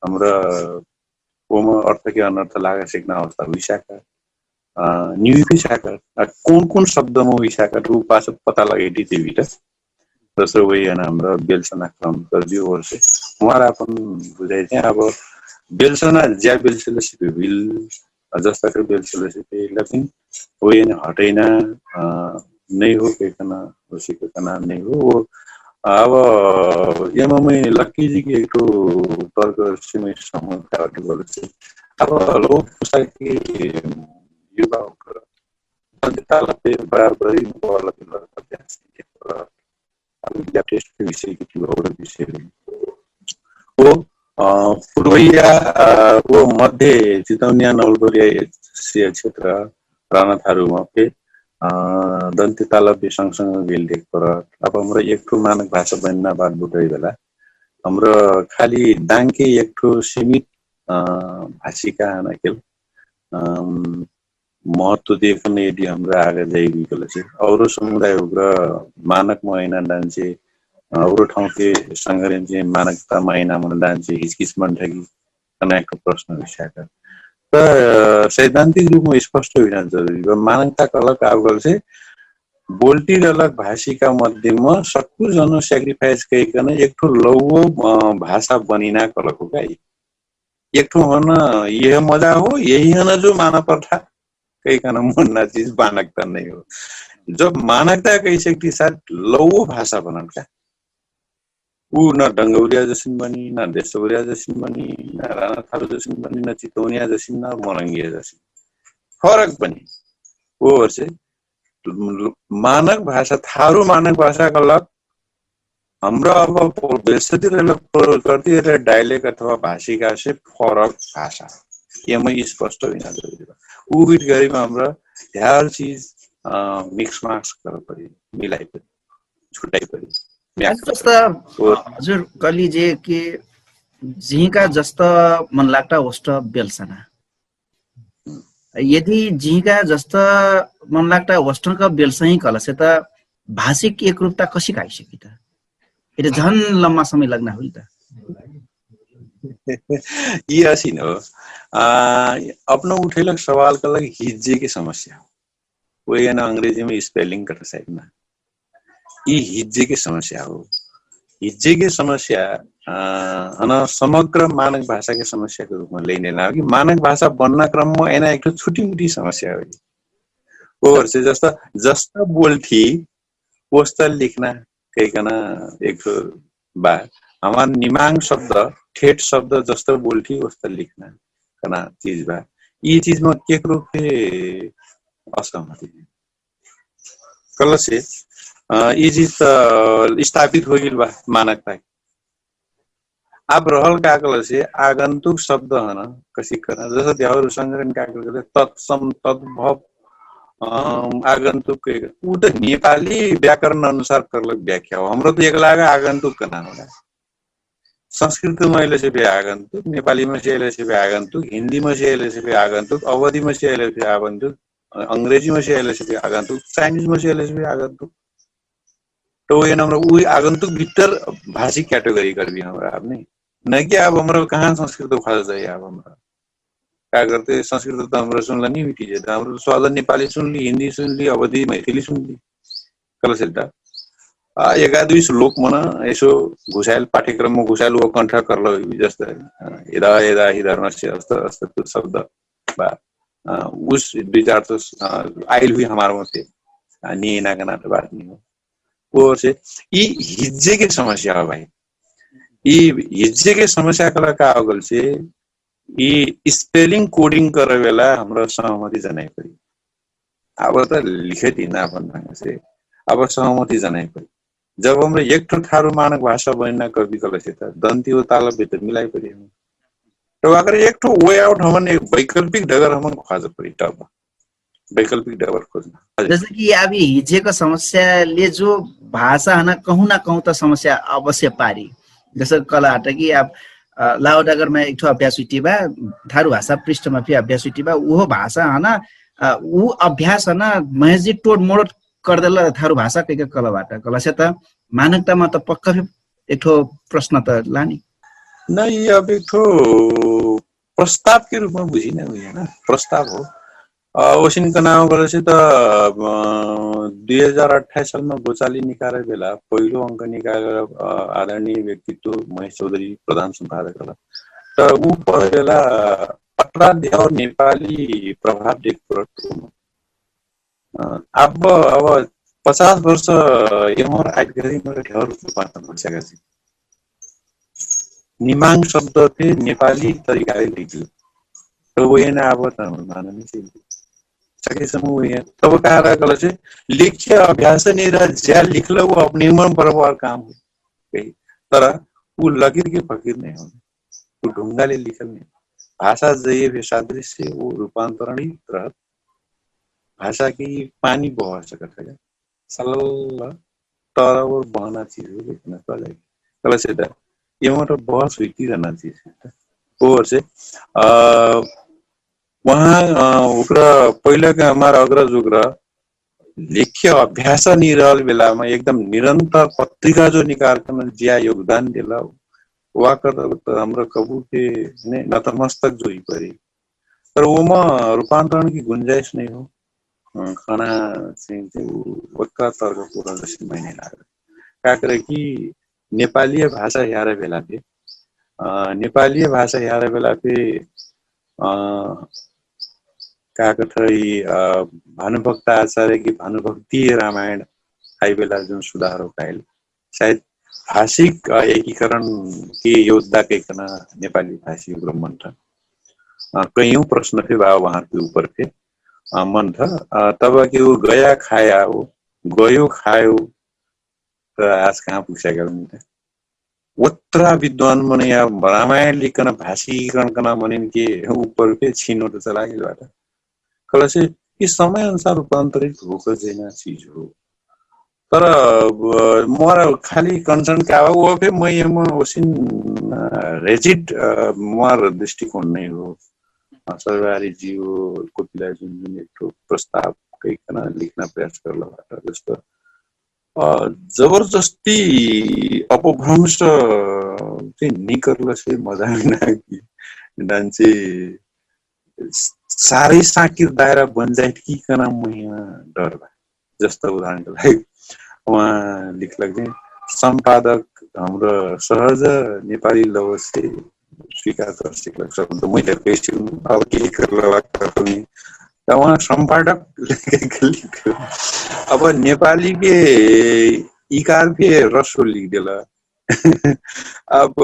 हमरा ओम अर्थके अनर्थ लाग सिक्ना अवस्था हुइसाक निविटी साक कौन कौन शब्दमा हुइसाक उ पास पता लगैटी देवी त। जसो वही हन हमरा बेल्सना क्रम सर्दी ओहर से उहाँ अपन बुझाइ चाहिँ अब बेल्सना ज्या बेल्सले सिपे हुइल जस्ता बेल्सले सिपे लेकिन वही हन हटैना नै हो कैकना। वसी कैकना नै हो। अब यममै लक्कीजी के एकठो तर्क सिमै समूह कावटी बोले से अब लोग पुसा के युवा ओकर ताला पे बराबरी वाला अभ्यास के विषय की और विषय ओ पुर्वैया ओ मध्य चितौनिया नौलबरिया क्षेत्र रानाथारूमा पे दन्ती तालब्य सँगसँग गेल देख पर। अब हमरा एक ठो मानक भाषा बन्ना बात बुटै बेला हमरा खाली दाङके एक ठो सीमित भाषिका हना केल महत्व देखन यदि हमरा आगे जाइबी कहले से औरो समुदाय उग्र मानक महिना डान्चे औरो ठाउँके संग्रहण चाहिँ मानकता महिना मन डान्चे हिचकिच मन ठगी कना एक प्रश्न विषय का त सैद्धान्तिक रूपमा स्पष्ट हुइना जरुरी बा। मानकता कहलक आब कहल से बोल्टी रहलक भाषिका मध्यममा सक्कु जन स्याक्रिफाइस कहिकन एक ठो लौवो भाषा बनिना कहलक हो का? एक ठो हन यह मजा हो यही हन जो माना पर्ठा कहिकन मन्ना चिज मानकता नै हो। जब मानकता कहिसक्ति साथ लौवो भाषा बनल का उ न डंगौरिया जसिन बनी न देशौरिया जसिन बनी न रानाथारु जसिन बनी न चितौनिया जसिन न मोरंगिया जसिन फरक बनी। ओहर से मानक भाषा थारु मानक भाषा कहलक, हमरा अब बेसति रहलक प्रयोग करती रहले डाइलेक अथवा भाषिका से फरक भाषा। यमय स्पष्ट हुइना जरुरी बा। उ बिट गरिमा हमरा ध्यार चिज मिक्स माक्स कर परि, मिलाइ परि, छुट्टाइ परि। जस्ता हजुर कहली जे कि जिहिका जस्ता मन लाग्टा ओष्ट बेल्सना, यदि जिहिका जस्ता मन लाग्टा ओष्टका बेल्सही कहलसे त भाषिक एक रूपता कसिक आइसकी त? एते झन लम्मा समय लग्ना हुइल त? यि असिन हो। अपनो उठेलक सवाल कहलक हिज्जे के समस्या हो। उहे न अंग्रेजी में स्पेलिंग कटा साइड ना। यि हिज्जे के समस्या हो। हिज्जे के समस्या हन समग्र मानक भाषा के समस्या के रूपमा लेने ना हो कि मानक भाषा बन्ना क्रममा एना एक ठो छुटी मुटी समस्या हो। ओहर से जस्ता जस्ता बोल्ठी ओस्ता लिखना कहिकन एक ठो बा। हमार निमाङ शब्द ठेठ शब्द जस्ता बोल्ठी ओस्ता लिखना कना चिज बा। यि चिजमा केकरो के असहमति कहलसे यि चिज त स्थापित होइल बा। मानक पाइ आब रहल का कहलसे आगन्तुक शब्द हन कसिक करना जस ध्याउर संग्रहण का कहलसे तत्सम तद्भव आगन्तुक उ त नेपाली व्याकरण अनुसार करलक व्याख्या हो। हमरो त एक लाग आगन्तुक कना होला। संस्कृत महिला से भी आगन्तुक नेपाली महिला से भी आगन्तुक हिन्दी महिला से भी आगन्तुक अवधि महिला से भी आगन्तुक अंग्रेजी महिला से भी आगन्तुक चाइनिज महिला से भी आगन्तुक। त उहे नम्बर उ आगन्तुक भित्तर भाषिक क्याटेगोरी करबी हमरा आब नै। न कि आब हमरा कहाँ संस्कृत भाषा चाहिए आब हमरा का करते संस्कृत त हमरा सुनला नि मिटी जाते हमरा स्वाद नेपाली सुनली हिन्दी सुनली अवधि मैथिली सुनली। कलसेल्टा आ एकादुई श्लोक मन यसो घुसायल पाठ्यक्रम घुसायल व कण्ठ करल जस्त यदा यदा हि धर्मस्य अस्त अस्त शब्द बा उस दुई चार तो आइल हुई हमार मते। नियना का नाते बात नहीं हो। ओर से यी हिज्जे के समस्या हो भाई। यी हिज्जे के समस्या कला का होगल से यी स्पेलिङ कोडिङ करे बेला हमरा सहमति जनाइ परी। अब त लिखे दिना अपन ढंग से अब सहमति जनाइ परी। जब हमरा एक ठो ठारु मानक भाषा बनिना कर विकल से त दन्ती हो तालब भित्र मिलाइ परी। त अगर एक ठो वे आउट हमन एक वैकल्पिक डगर हमन खोज परी तब वैकल्पिक डगर खोजना। जैसे कि अब हिज्जेको समस्याले जो भाषा हना कहूँ न कहूँ त समस्या अवश्य पारी। जैसे कला हटा कि अब लाउड अगर मैं एक ठो अभ्यास हुइटी बा थारु भाषा पृष्ठमा फिर अभ्यास हुइटी बा उहो भाषा हना उ अभ्यास हना महजी टोड मोड कर देला थारु भाषा कहिके कला बाटा कला से त मानकता मा त पक्का फिर एक ठो प्रश्न त लानी। न यि अब एक ठो प्रस्ताव के रूपमा बुझिन हुइहन प्रस्ताव हो। ओसिन कनाव गरसे त दुई हजार अठाइस सालमा गोचाली निकाले बेला पहिलो अंक निकाले आदरणीय व्यक्तित्व महेश चौधरी प्रधान सम्पादक रहला। त उ पढेला अपराध नेपाली प्रभाव देख पडत अब अब पचास वर्ष यमर आइट गरी मर ढेर रूपमा पाता भइसकेका छ। निमाङ शब्द फे नेपाली तरिकाले लिखल त ओहे न आब त मानने से सके समूह ओहे तब कहा रह गल से लिख्य अभ्यास नहीं रह ज्या लिखल वो अपने मन बराबर काम हो। तर उ लकीर के फकीर नहीं हो। उ ढुङ्गाले लिखल नहीं भाषा जय भे सादृश्य वो रूपान्तरण ही रहत भाषा के पानी बह सकत है। सलल्ल तर और बहना चीज हो लेकिन कल कल से त ये मतलब बहस हुई ती रहना चीज है। और से अ वहाँ अ ओकरा पहिला के हमार अग्रज ओकरा लेख्य अभ्यास नि रहल बेलामा एकदम निरन्तर पत्रिका जो निकाल के मन ज्या योगदान देला वा कर त हमरा कबू के ने नतमस्तक जोई परी। तर ओमा रूपान्तरण की गुंजाइश नहीं हो। खाना चाहिँ चाहिँ उ ओतका तर्क पूरा जैसे मैंने लाग्यो का करे कि नेपालीय भाषा ह्यारे बेला पे नेपालीय भाषा ह्यारे बेला पे का कथै भानुभक्त आचार्य कि भानुभक्तीय रामायण आइ बेला जुन सुधार हो काइल सायद भाषिक एकीकरण के योद्धा के कना नेपाली भाषी ब्रह्मण्ठ कैयौं प्रश्न फे बा उहाँके उपर फे मन थ। तब कि उ गया खाया हो, गयो खायो, त आज कहाँ पुग्स्याका मिटा। ओत्रा विद्वान मनै या रामायण लिखना भाषीकरण कना मनैन के उपर फे छिनो त चलागेल बाटा। कलसे कि समय अनुसार रूपान्तरित होक जैना चिज हो। तर मोर खाली कन्सर्न का बा उ फे मै एम ओसिन रेजिड मोर दृष्टिकोण नै हो। सर्वारी जियो कोपिला जुन जुन एक प्रस्ताव कैकना लिखना प्रयास करला बाटा जस्तो जबरजस्ती अपभ्रंश चाहिँ निकरलसे मजा मिना कि डान्चे साह्रै साकिर दायरा बन्जाइट कि कना महिना डर बा। जस्ता उदाहरणको लागि उहाँ लिखलक चाहिँ सम्पादक हाम्रो सहज नेपाली लवसे स्वीकार कर सिकलक शब्द मुइले कैसे अब के करलक। त उहाँ सम्पादक अब नेपाली के इकार फे रसो लिख देला। अब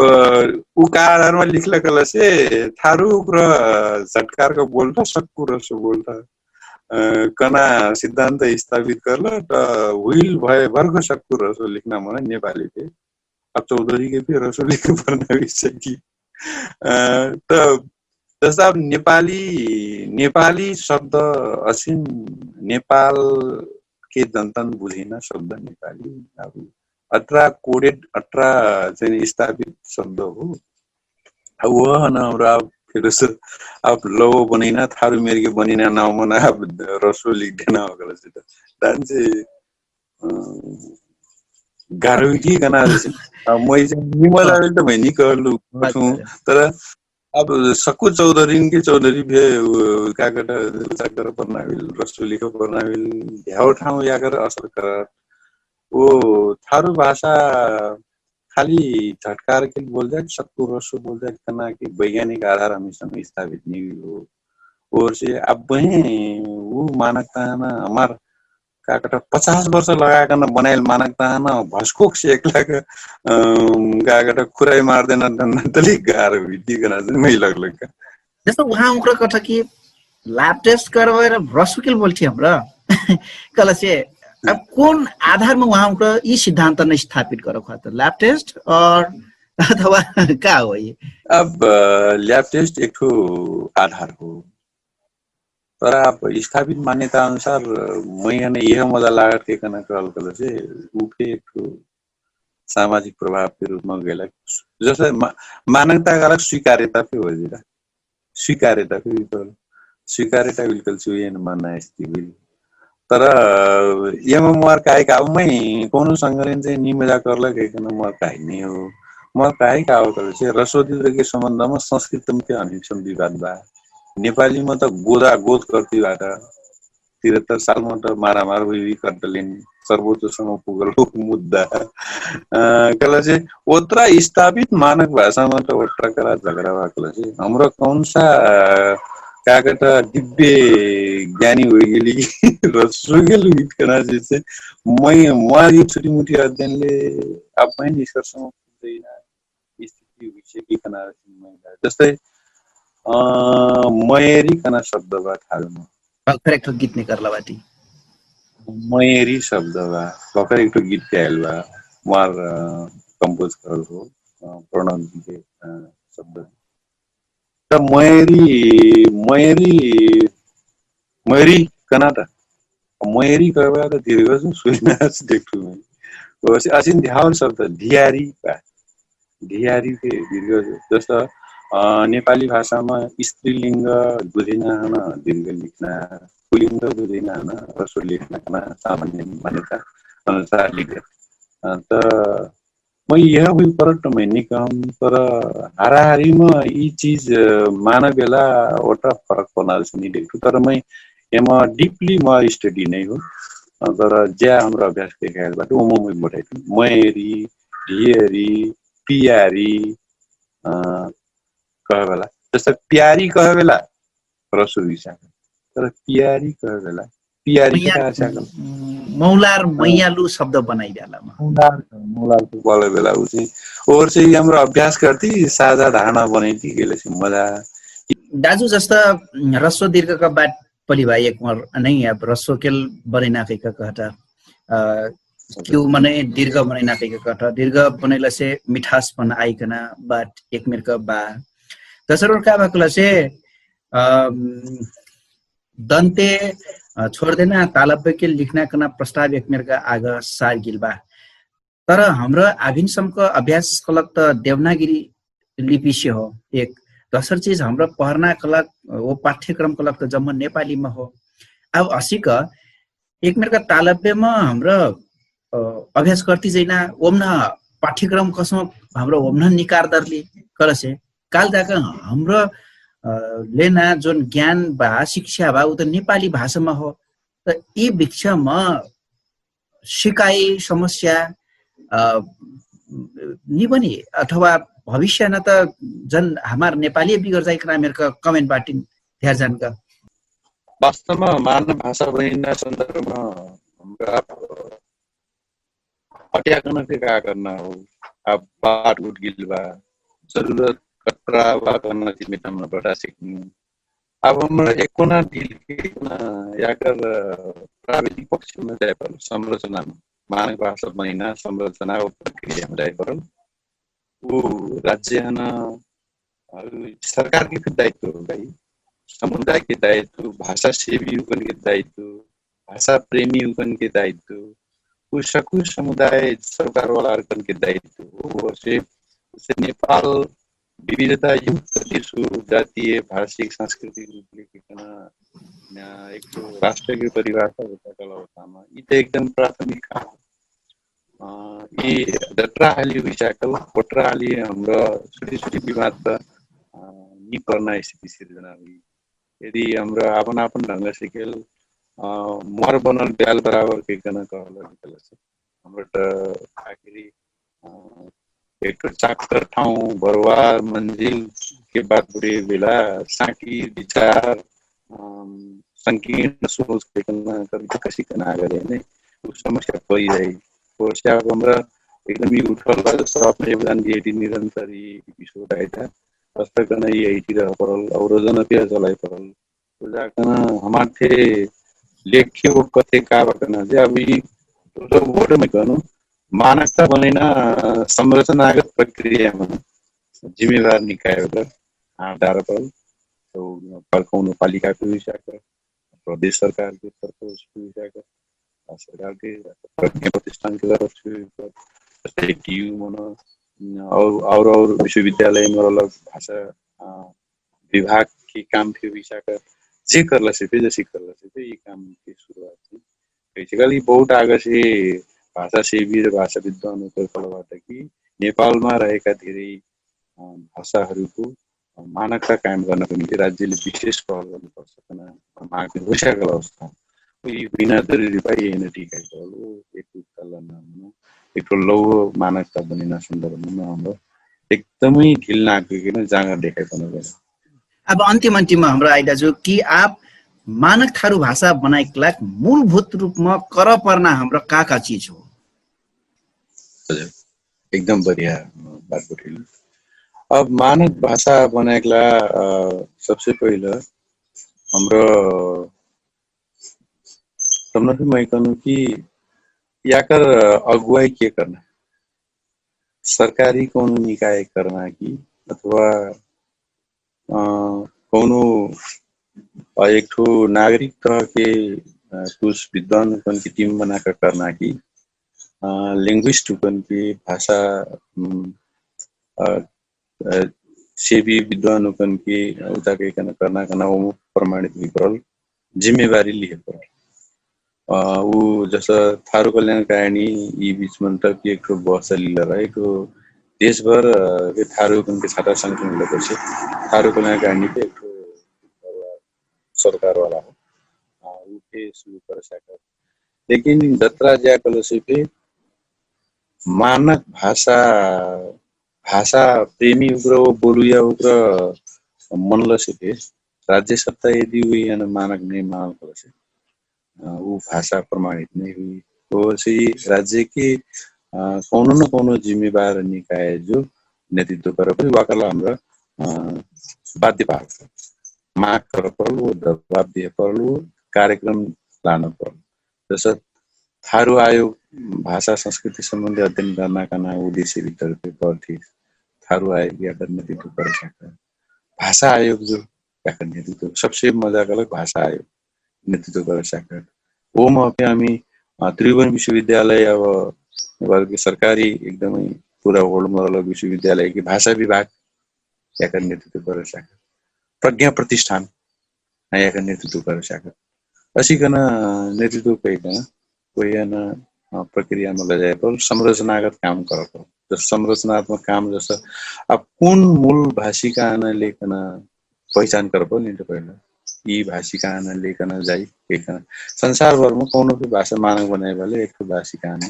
उ का आधारमा लिखला कहला से थारु उक्र झटकारक बोल्टा सक्कु रसो बोल्टा कना सिद्धान्त स्थापित करला त हुइल भए भर्क सक्कु रसो लिखना मन नेपाली फे। अब चौधरी के फे रसो लिख पर्ना विषय कि त जस्ता अब नेपाली नेपाली शब्द असिन नेपाल के जनतन बुझैना शब्द नेपाली। अब अट्रा कोडेड अट्रा चाहिँ स्थापित शब्द हो। अब वह न हमरा फेर से अब लव बनैना थारु मेरके बनैना नाउ मना अब रसो लिख देना हो गलत से त डान्से गाह्रो कि कना मै निमल आवेल त मै निकलु। तर अब सक्कु चौधरीन के चौधरी भे काकट चाकर पर्नाविल रसो लिख पर्नाविल ध्याउ ठाउँ याकर असर करत ओ थारु भाषा खाली झटकार के बोल जाए सक्कु रसो बोल जाए कना कि वैज्ञानिक आधार हमेशा स्थापित नहीं हो। और से अब वही वो मानकता है ना हमार का कटा पचास वर्ष लगाकन बनाइल मानक तहन भस्कोक से एक लाख का कटा खुराई मार देना तली गार हुई दिगना से मै लगलक। जस्तो उहाँ उक्र कठ कि ल्याब टेस्ट करबै र रसुकिल बोल्ठी हमरा कहला से अब कौन आधारमा उहाँ उक्र यी सिद्धान्त नै स्थापित गर खत ल्याब टेस्ट और अथवा का हो ये? अब ल्याब टेस्ट एक ठो आधार हो। तर अब स्थापित मान्यता अनुसार मैहने यह मजा लागत के कहना कहल कहल से उ फे एक ठो सामाजिक प्रभाव के रूपमा गैलक जैसे मानवता गलक स्वीकार्यता फे हो जेला। स्वीकार्यता फे विकल स्वीकार्यता विकल से उहे मान्ना स्थिति हुइल। तर यम मोर काहे का अब मै कौनो संगठन चाहिँ निमजा करलक है कहना मोर काहे नहीं हो। मोर काहे का हो कहल से रसोदी के सम्बन्धमा संस्कृतम के अनेक विवाद बा। नेपालीमा त गोदा गोद कर्ती बाटा तिरहत्तर सालमा त मारामार हुइबी कटलिन सर्वोच्चसम्म पुगल हो मुद्दा। कहला से ओतरा स्थापित मानक भाषामा त ओतरा करा झगडा बा कहला से हमरा कौन सा काका त दिव्य ज्ञानी होइगेली कि रसुगेल हुइट कहना से मै मुवारी छोटी मोटी अध्ययनले अब मै निष्कर्षमा पुग्दैन। स्थिति हुइसे कि कना जस्तै मयरी कना शब्द बा थालमा भक्कर एक ठो गीत निकर्ला बाटी। मयरी शब्द बा भक्कर एक ठो गीत गायल बा मार कम्पोज करल हो प्रणव जी के शब्द। त मयरी मयरी मयरी कना त मयरी कहबा त दीर्घ सुइना देखु। असिन ध्यावल शब्द धियारी बा। धियारी के दीर्घ जस नेपाली भाषामा स्त्रीलिङ्ग बुझिना हन दीर्घ लिखना पुलिङ्ग बुझिना हन रसो लिखना कना सामान्य मान्यता अनुसार लिख। त मै यह हुइ परट मै निकम तर हाराहारीमा यी चिज मानव बेला ओटा फरक पर्ना जसे नि देखु तर मै एमा डिपली मा स्टडी नै हो। तर ज्या हमरा अभ्यास के खायल बाटे ओमा मै बढाइ मयरी ढियरी पियारी कहबेला जस्ता प्यारी कहबेला रसो हुइसाक तर पियारी कहबेला पियारी कहा साक मौलार मैयालु शब्द बनाइ जाला मौलार मौलार त बल बेला उसे ओर से हमरा अभ्यास करती साझा धारणा बनैती गेले से मजा। दाजु जस्ता रसो दीर्घ का बात पलिभा एक उहर नै अब रसोकेल बनैना कैका कहटा। किउ मनै दिर्ग बनैना कैका कहटा दिर्ग बनैलासे मिठास पन आइकना बाट एक मेरक बा। दसर उहर का बा कहलासे दन्ते छोडदेना तालब्बके लिखना कना प्रस्ताव एक मेरक आग सार गिल बा। तर हमरा आभिन सम्क अभ्यास कलक त देवनागिरी लिपिसे हो। एक दसर चिज हमरा पहरना कलक ओ पाठ्यक्रम कलक त जम्म नेपालीमा हो। अब असिक एक मेरका तालब्बेमा हमरा अभ्यास कर्ति जैना ओमना पाठ्यक्रम कसम हमरा ओमना निकार दरली कलसे काल जाक हमरा लेना जोन ज्ञान बा शिक्षा बा उ त नेपाली भाषामा हो। त यि भिक्षामा सिकाइ समस्या निबनी अथवा भविष्य न त जन हमार नेपाली बिगर जाइ कना मेरक कमेन बाटिन ध्यार जानक। वास्तवमा मानव भाषा बनिना सन्दर्भमा हमरा अट्याकन के का करना हो? अब बाट उठ गिल बा। जरुरत कट्रा बा करना चिमेटामा बटा सिक्नु। अब हमरा एकोना दिल के याकर प्राविधिक पक्षमा जाए परल संरचनामा मानक भाषा महिना संरचना प्रक्रियामा जाए परल। उ राज्य हन सरकार के फिर दायित्व हो भाई। समुदाय के दायित्व भाषा सेवी उकन के दायित्व भाषा प्रेमी उकन के दायित्व उ सकुल समुदाय सरकार वाला अर्कन के दायित्व हो। उसे नेपाल विविधता युक्त देश हो। जातीय भाषिक सांस्कृतिक रूपले कितना एक राष्ट्र के परिभाषा होता कला होता यी त एकदम प्राथमिक काम। यी जट्रा हाली हुइसाकल कोट्रा हाली हमरा छोटी छोटी विवाद त नि पर्ना स्थिति सिर्जना हुई। यदि हमरा आपन आपन ढंग सिकेल मर बनल ब्याल बराबर के गना कहल निकल से हमरा त आखिरी एक चाक्टर ठाउँ बरवार मन्जिल के बात बुरे बेला साँकी विचार संकीर्ण सोच के गना कभी त कसी कना गरे नै उ समस्या परि रही। ओसे अब हमरा एकदम यि उठल बा सब अपने योगदान दिए निरन्तर यि विश्व डाइटा हस्तक नै यही तिर परल और जनप्रिय चलाइ परल। जाकन हमार थे लेख्य वो कथे का बकन जे अब यि वोट मै कहनु मानकता बनैना संरचनागत प्रक्रिया मन जिम्मेवार निकाय होकर आँट डार परल। तो पर कौनो पालिका के विषय कर प्रदेश सरकार के तरफ विषय कर सरकार के प्रज्ञा प्रतिष्ठान के तरफ से टीयू मन और और विश्वविद्यालय में अलग भाषा विभाग के काम फिर विषय कर जे करला से फिर जैसे करला से फिर ये काम के शुरुआत है। कैसे कल बहुत आगे से भाषा से भी भाषा विद्वान होकर पढ़वाता कि नेपाल में रहेका धेरै भाषाहरूको मानकता कायम गर्नको निम्ति राज्यले विशेष पहल गर्नुपर्छ कन माग हुइसकल अवस्था। यी बिना जरुरी बा यही न ठिक है कहल एक उत्कलन एक ठो लौ मानकता बनिना सन्दर्भमा न हमरा एकदमै ढिल नाक किन जाँगर देखाइ पर्न गयो। अब अन्तिम अन्तिममा हमरा आइदाजु कि आप मानक थारु भाषा बनाइक लाग मूलभूत रूपमा कर पर्ना हमरा का का चिज हो? एकदम बढ़िया बात बठैलु। अब मानक भाषा बनाएकला सबसे पहिला हमरा तमना फिर मै कहनु कि याकर अगुवाई के करना सरकारी कौनो निकाय करना कि अथवा कौनो एक ठो नागरिक तह के कुछ विद्वान कन के टिम बनाकर करना कि लिंग्विस्ट हुकन के भाषा सेवी विद्वान हुकन के उता के कन करना कना ओमु प्रमाणित हुइ परल जिम्मेवारी लिहे परल। उ जस थारु कल्याण कायणी यि बिच मन तक एक ठो बस चलिल रहा एक ठो देशभर थारु हुकन के छाटा संगठन लग से थारु कल्याण कायणी पे एक ठो सरकार वाला हो। उ पे सुरु कर सकत लेकिन जत्रा ज्या कलसे फे मानक भाषा भाषा प्रेमी उग्र हो बोलुया उग्र मनलसे फे राज्य सत्ता यदि उहे मानक नै मानल कलसे उ भाषा प्रमाणित नै हुई। ओसे राज्य के कौनो न कौनो जिम्मेवार निकाय जो नेतृत्व कर वाकला हमरा बाध्य पार्छ। माग कर परल हो दबाब दिहे परल हो कार्यक्रम लान परल। जस थारु आयोग भाषा संस्कृति सम्बन्धी अध्ययन गर्नाका ना उद्देश्य भित्तर पे परथी थारु आयोग याकर नेतृत्व करे साकर। भाषा आयोग जो याकर नेतृत्व सबसे मजा कलक भाषा आयोग नेतृत्व करे साकर। ओम अपे अमी त्रिभुवन विश्वविद्यालय अब नेपालके सरकारी एकदमै पुरा होल्ड मरल विश्वविद्यालयके भाषा विभाग याकर नेतृत्व करे साकर। प्रज्ञा प्रतिष्ठान याकर नेतृत्व करे साकर। असिकन नेतृत्व कैकन कोइयन प्रक्रियामा लजाए पर संरचनागत काम करत हो। जस संरचनात्मक काम जस अब कुन मूल भाषिकान लेकन पहिचान करब नित पहिला यि भाषिकान लेकन जाइ कैकन संसारभरमा कौनो भी भाषा मानक बनाए बाले एक भाषिकान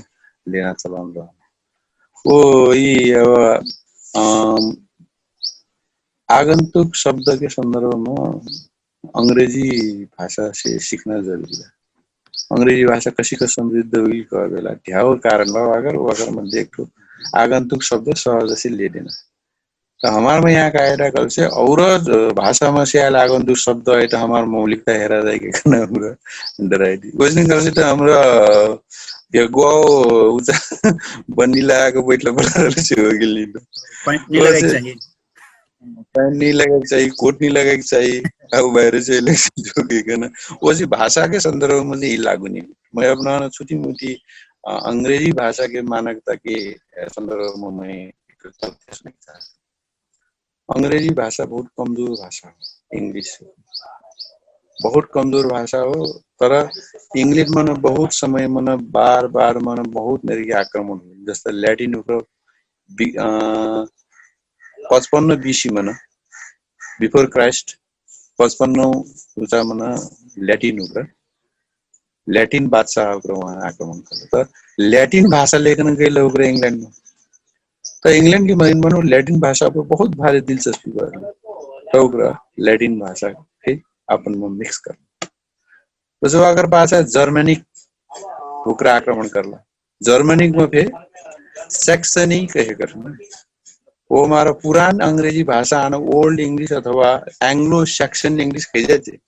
लेना चलन रह। ओ यि अब आगन्तुक शब्दके सन्दर्भमा अंग्रेजी भाषा से सिक्ना जरुरी बा। अंग्रेजी भाषा कसिक समृद्ध हुइल कहबेला ध्याउ कारण बा वागर वागर मध्ये एक ठो आगन्तुक शब्द सहज से ले देना। त हमार मा यहाँ का आइरा कल से और भाषा मा से आइल आगन्तुक शब्द आइ त हमार मौलिकता हेरा जाए के कहना हमरा डराइ दी वैसे कल से त हमरा यगुवा उचा बन्नी लगा के बैठला पड़ा रहल से हो गेल नहीं। पैंट नहीं लगाए के चाहिए। पैंट नहीं लगाए के चाहिए, कोट नहीं लगाए के चाहिए। अब बाहिर से इलेक्शन जो के कहना वैसे भाषा के संदर्भ में नहीं लागू नहीं। मैं अपना छोटी मोटी अंग्रेजी भाषा के मानकता के संदर्भ में मैं अंग्रेजी भाषा बहुत कमजोर भाषा हो। इंग्लिश बहुत कमजोर भाषा हो। तर इंग्लिश मन बहुत समय मन बार बार मन बहुत मेरे आक्रमण हो जस्ता ल्याटिन उग्र पचपन्न बीसी मन बिफोर क्राइस्ट पचपन्न उचा मन ल्याटिन उग्र ल्याटिन बादशाह उग्र उहाँ आक्रमण कर त ल्याटिन भाषा लेखन गैल उग्र इंग्लैंड में। त इंग्लैंड के मरीन मनो ल्याटिन भाषा पर बहुत भारी दिलचस्पी बा। त उग्र ल्याटिन भाषा के अपन में मिक्स कर जसो अगर पाछा जर्मनिक उग्र आक्रमण करला जर्मनिक में फे सैक्सनी कहे करना वो हमारा पुरान अंग्रेजी भाषा आना ओल्ड इंग्लिश अथवा एंग्लो सैक्सन इंग्लिश कहे जाए।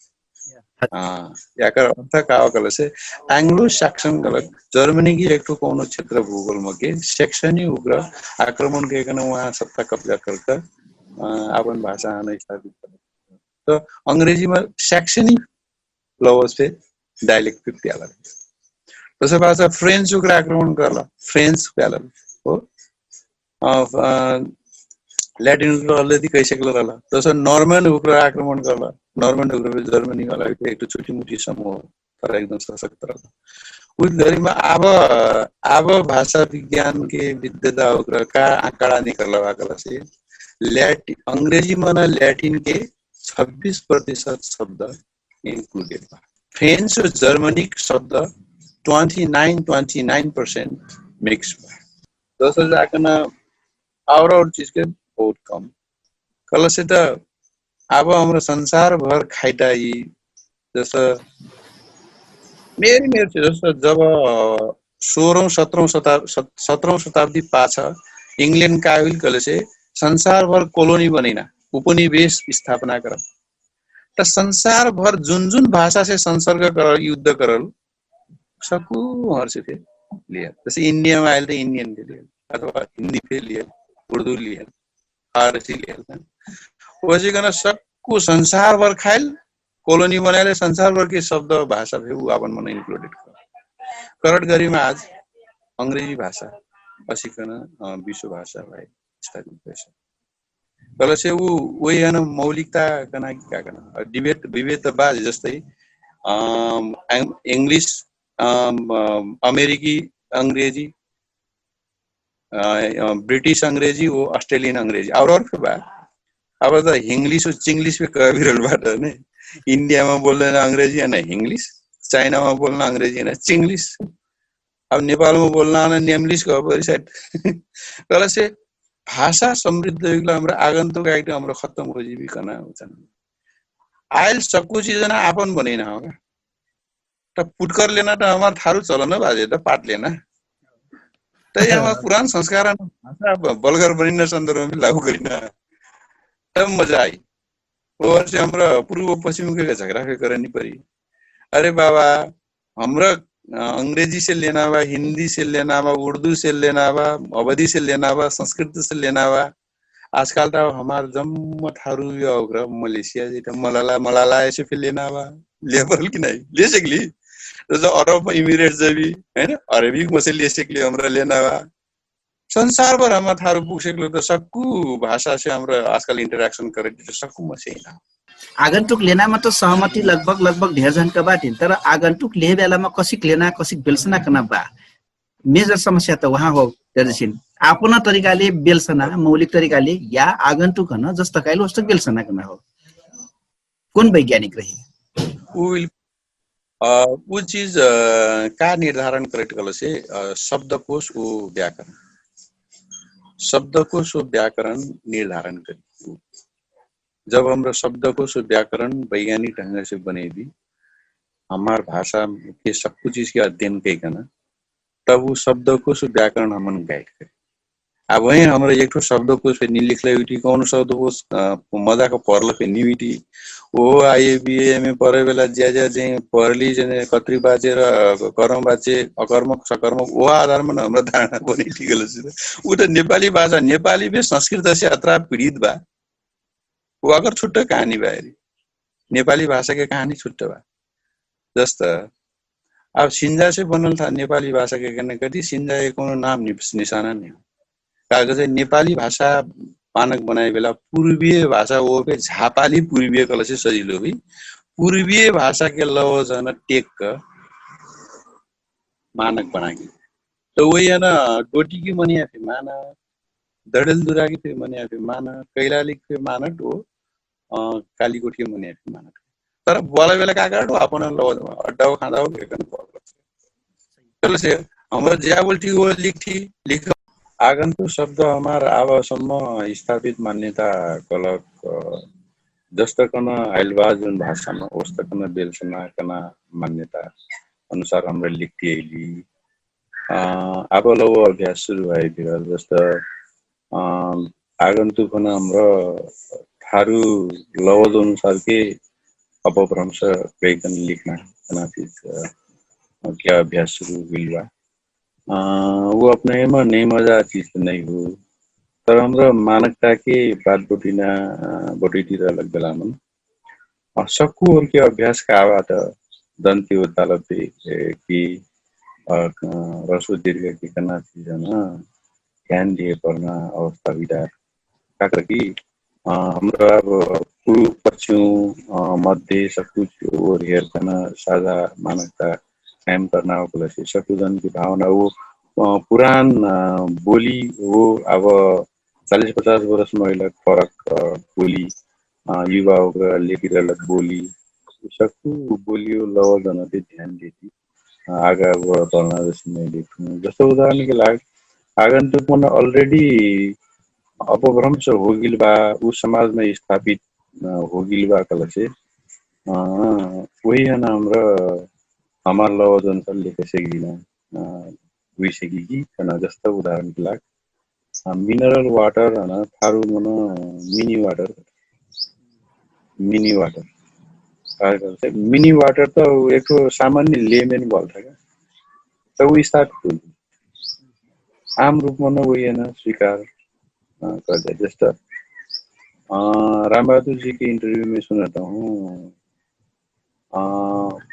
हाँ, याकर अर्थ का हो कलसे एंग्लो सैक्सन गलत जर्मनी की एक ठो कौनो क्षेत्र भूगोल मके सैक्सनी उग्र आक्रमण के कन वहाँ सत्ता कब्जा करके अपन भाषा आना स्थापित कर। त अंग्रेजी में सैक्सनी लवज पे डायलेक्ट पे प्याला तसे भाषा फ्रेंच उग्र आक्रमण करला फ्रेंच प्याला हो। ल्याटिन उग्र अलरेडी कैसेकला रहला तसे नर्मन उग्र आक्रमण करला। नर्मन उग्र जर्मनी वाला एक छोटी मोटी समूह तर एकदम सशक्त रहला। उस घरीमा आब आब भाषा विज्ञान के विद्यता उग्र का आँकड़ा निकलला वाकला से ल्याटिन अंग्रेजी मन ल्याटिन के छब्बिस प्रतिशत शब्द इन्क्लुडेड बा। फ्रेन्च जर्मनिक शब्द twenty nine twenty nine percent mix बा। जस जाकन और और चीज के बहुत कम कलसे त अब हमरा संसार भर खाइटा यि जस मेर मेर जस जब सोह्रौँ सत्रौँ शताब्दी पाछ इङ्ल्यान्ड का हुइल कहलेसे संसार भर कोलोनी बनैना उपनिवेश स्थापना करल। त संसार भर जुन जुन भाषा से संसर्ग करल युद्ध करल सकु हर से फेर लियल जैसे इन्डिया मा आइल त इन्डियन के लियल अथवा हिन्दी फेर लियल उर्दू लियल फारसी लियल वैसे कहना सकु संसार भर खाइल कोलोनी बनाइले संसार भर के शब्द भाषा फेर उ आपन मन इन्क्लुडेड करल। करट गरी मा आज अंग्रेजी भाषा असिकन विश्व भाषा भाइ स्थापित भइसक। कलसे उ उहे हन मौलिकता कना कि का कना डिबेट विभेद त बा जस्तै इंग्लिश अमेरिकी अंग्रेजी ब्रिटिश अंग्रेजी ओ अस्ट्रेलियन अंग्रेजी और और बा। अब त हिङ्लिश ओ चिङ्लिश भी कह भी रहल बा त ने। इन्डियामा बोल्दैन अंग्रेजी है ना हिङ्लिश, चाइनामा बोल्न अंग्रेजी है ना चिङ्लिश। अब नेपालमा बोल्न आना नेमलिस गबरी साइड कलसे भाषा समृद्ध हुइगला हमरा आगन्तुक आइट हमरा खत्तम हो जीवी कना हुचन। आइल सक्कु चिजना आपन बनैना होगा। त पुटकर लेना त हमार थारु चलन बाजे त पाट लेना त ये हमार पुरान संस्कार भाषा बलगर बनैना सन्दर्भ में लागू करिना। तब मजा आई। ओहर से हमरा पूर्व पश्चिम के झगड़ा फे करनी परी। अरे बाबा, हमरा अंग्रेजी से लेना बा, हिन्दी से लेना बा, उर्दू से लेना बा, अवधी से लेना बा, संस्कृत से लेना बा। आजकाल त हमार जम्म थारु यो ओकरा मलेसिया जैता मलाला मलाला ऐसे फे लेना बा। ले परल कि नाइ ले सकली? जैसे अरब इमिरेट जबी, है ना, अरबी मसे ले सकली हमरा लेना बा। संसार भर हमार थारु पुग सकलो त सक्कु भाषा से हमरा आजकाल इन्टरैक्शन करे त सक्कु मसे ना। आगन्तुक लेनामा त सहमति लगभग लगभग ढेर झन्का बाटिन, तर आगन्तुक लेहेबेलामा कसिक लेना कसिक बेल्सना कना बा? मेजर समस्या त उहाँ हो। जर्जिसिन आपन तरिकाले बेल्सना मौलिक तरिकाले या आगन्तुक हन जस्तकाइल वस्तक बेल्सना कना हो? कोन वैज्ञानिक रही? उ चिज का निर्धारण करैट कहलसे शब्दकोष उ व्याकरण। शब्दकोष उ व्याकरण निर्धारण करी। जब हमरा शब्दकोष उ व्याकरण वैज्ञानिक ढंगसे बनैबी हमार भाषा के सक्कु चिजके अध्ययन कैकना तब उ शब्दकोष उ व्याकरण हमन गाइड करी। अब है हमरा एकठो शब्दकोष फेर निलिखले हुइटी कौनो शब्दकोष मजाक परल फेर निहुइटी। ओहो आइए बिए में परे बेला ज्या ज्या जे परली जने कतरी बाजे र कर्म बाजे अकर्मक सकर्मक ओहो आधार मन हमरा धारणा बनी ठिकल। उ त नेपाली भाषा नेपाली बे संस्कृत से अत्रा पीडित बा। उ अगर छुट्ट कहानी बाहेरी नेपाली भाषा के कहानी छुट्ट बा। जस्त अब सिन्जा से बनल था नेपाली भाषा के कहने कति सिन्जा के कौनो नाम निशाना नहीं हो। कागज नेपाली भाषा मानक बनाए बेला पूर्वीय भाषा वो पे झापाली पूर्वीय कलसे सजिलो भी पूर्वीय भाषा के लवजन टेक मानक बनाके। त वही है ना डोटी की मनिया फे माना दडेल दुराकी फे मनिया फे माना कैलाली फे माना डो काली गोठी मने मानक। तर बोला बेला का कर अपन लो अड्डा खादा हो के कन बोल। चलो से हमरा ज्या बोलती हो लिखती लिख। आगन्तुक शब्द हमार आवासम्म स्थापित मान्यता कलक जस्त कन आइलबा जुन भाषामा ओस्त कन बेल्सना कन मान्यता अनुसार हमरा लिखती अइली। आब लौ अभ्यास सुरु भए दिरल जस्त आगन्तुक हुन हमरा थारु लवज अनुसारके अपभ्रंश गैकन लिखना तना चिज क्या अभ्यास सुरु हुइल बा। उ अपना एमा नैमजा चिज त नैहु तर हमरा मानकताके बात बटिना बटिटी रहलक बेलामन सक्कु ओरके अभ्यास का आवा त दन्ती होता लपे कि रसो दिर्घ कि कना चिजन ध्यान दिए पर्ना अवस्था हुइदार। काकर कि हमरा अब पूर्व पश्चिम मध्य सक्कु ओर हेर कना साझा मानकता कायम कर्ना होकलसे सक्कु जन कि भावना हो पुरान बोली हो। अब चालिस पचास बरस महिला फरक बोली युवा ओकरा लेकिरहलक बोली सकु बोलियो लवल जनते ध्यान देती। आगा बढना जैसे मैं देखु जस्तो उदाहरण के लाग आगन्तुक मन अलरेडी अपभ्रंश होगिल बा उ समाजमा स्थापित होगिल बा कहलसे उही हन हमरा हमार लवल जनता लेखे सकिन हुइसकी कि कना जस्ता उदाहरण के लाग मिनरल वाटर हन थारु मन mini water mini water mini water त एक ठो सामान्य लेमेन बोल्था का त उ स्थापित हो आम रूपमा न वही हन स्वीकार कर दे जस्ता रामबहादुर जी के इन्टरव्यू में सुनता हूँ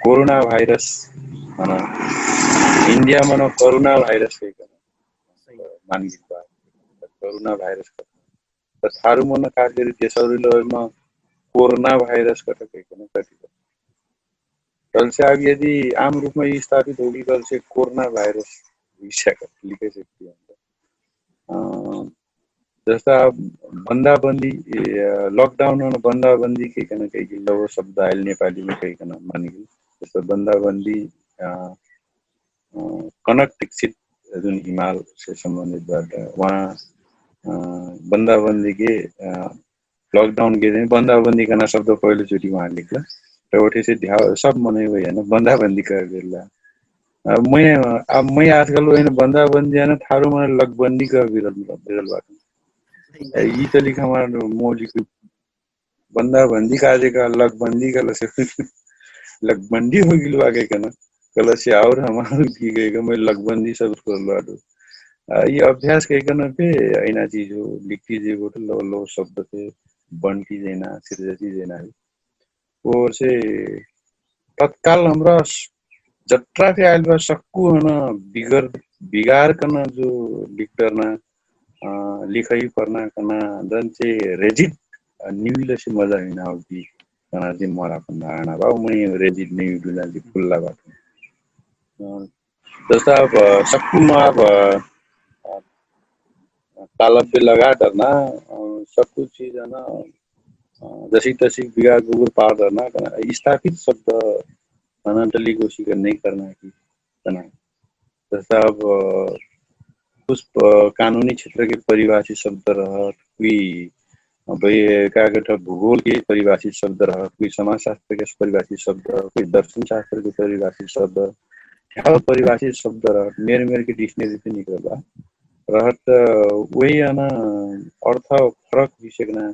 कोरोना भाइरस हन इन्डियामा न कोरोना भाइरस कैकन मानगित बा। कोरोना भाइरस कथा त थारु मन का करी देशौरी लवेमा कोरोना भाइरस कथा कैकन कथि कथा तलसे अब यदि आम रूपमा यि स्थापित होगी तलसे कोरोना भाइरस विषय कथा लिखे सकती हम जस्ता बन्दाबन्दी लकडाउन बन्दाबन्दी कैकन कैकि लव शब्द आइल नेपालीमा कैकन मानिगेल जस्ता बन्दाबन्दी कनक दीक्षित जुन हिमाल से सम्बन्धित बात उहाँ बन्दाबन्दी के लकडाउन के बन्दाबन्दी कना शब्द पहिलो चोटी उहाँ लिखला त ओठे से सब मनै वही है न बन्दाबन्दी कर देला। अब मै अब मै आजकल वही न बन्दाबन्दी है न थारु मन लकबन्दी कर बिरल बिरल बात यी त लिख हमार मौलिक बन्दा बन्दी काजे का लगबन्दी कलसे लगबन्दी हो गिल बा कहिकन कलसे आउर हमार की कहिकन मै लगबन्दी सब खोल बाटो। यि अभ्यास कहिकन फे अइना चिज हो लिखती जे बोट लो लो शब्द फे बन्टी जैना सिर्जती जैना है। ओसे तत्काल हमरा जट्रा फे आइल बा सक्कु हन बिगर बिगार कन जो लिख डरना लिखै पर्ना कना दन से रेजिट निविल से मजा हुइना हो कि कना से मोर अपन धारणा बा मै रेजिट निविल हुइना से खुल्ला बात। जस्ता अब सक्कु मा अब तालब फे लगा डरना सक्कु चिज हन जसी तसी बिगार गुगुर पार डरना कना स्थापित शब्द हन डली गोसी कर नै करना कि कना जस्ता अब कुछ कानुनी क्षेत्रके परिभाषित शब्द रहत कुइ अब एकागठ भूगोलके परिभाषित शब्द रहत कुइ समाजशास्त्रके परिभाषित शब्द कुइ दर्शनशास्त्रके परिभाषित शब्द ठाउँ परिभाषित शब्द रहत मेर मेरके डिक्सनरी फे निकल बा रहत उही अन अर्थ फरक हुइसकना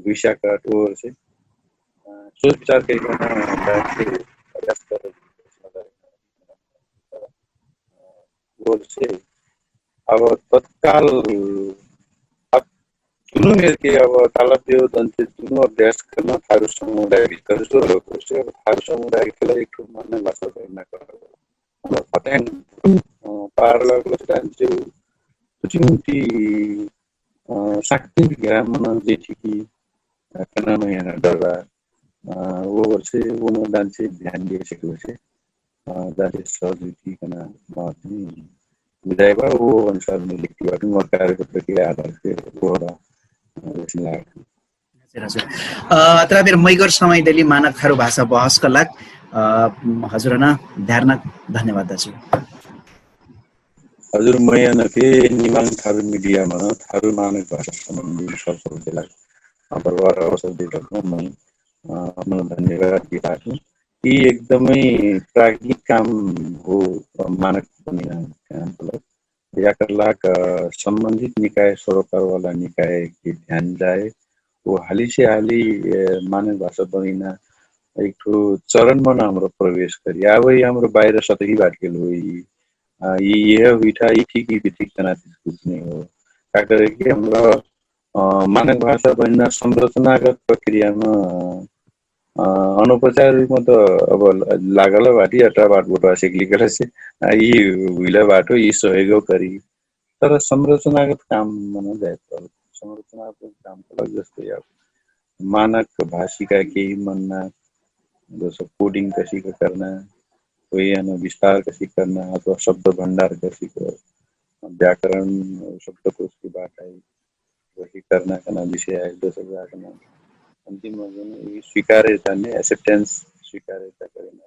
हुइसकत ओहरसे सोच विचार कहिकन ओहरसे अब तत्काल अब दुनु मेरके अब तालाब देव दन्ते दुनु अभ्यास कर्न थारु समुदाय भित्र जो लोक होसे अब थारु समुदाय केला एक ठो मान्य भाषा भैना कर फतेन पार लगल से दान्ते उठी उठी साक्ति ग्राम मन जेठी कि कना महिना डरबा ओहरसे ओन दान्ते ध्यान दिए सकल से दान्ते सहज उठी कना महत्व बुझाइ बा ओ अनुसार में लिखती बाटू मोर कार्यपत्र के आधार पे ओहरा वैसे लागल। अतरा बेर मैगर समय देली मानक थारु भाषा बहस कलाक हजुर न ध्यान धन्यवाद दाजु। हजुर मैया नके निमाङ थारु मिडियामा थारु मानक भाषा सम्बन्धी सब सब देला बरुवार अवसर देला मै मन धन्यवाद दिलाक यी एकदमै प्राज्ञिक काम हो। मानक बनिना काम होला या करलाक सम्बन्धित निकाय सरोकारवाला निकाय के ध्यान जाए ओ हाली से हाली मानक भाषा बनिना एक ठो चरणमा न हाम्रो प्रवेश करी आबै हाम्रो बाहिर सतही बाटकेल होइ यी यह हुइठा यी ठीक यी ठीक तना चिज कुछ नै हो का करे कि हमरा मानक भाषा बनिना संरचनागत प्रक्रियामा अनौपचारिक म त अब लागल बाटी अट्रा बाट बोटवा सिकली कलसे यी हुइला बाटो यी सहयोग करी तर संरचनागत काम मन जाए त संरचनागत काम कलक जस्तै अब मानक भाषिका केही मन्ना जस कोडिङ कसिक कर्ना कोही अन विस्तार कसिक कर्ना अथवा शब्द भण्डार कसिक व्याकरण शब्द कोसकी बात आइ वही कर्ना कना विषय आइ दोसर जाकना अन्तिम स्वीकार्यता ने एक्सेप्टेन्स स्वीकार्यता करेना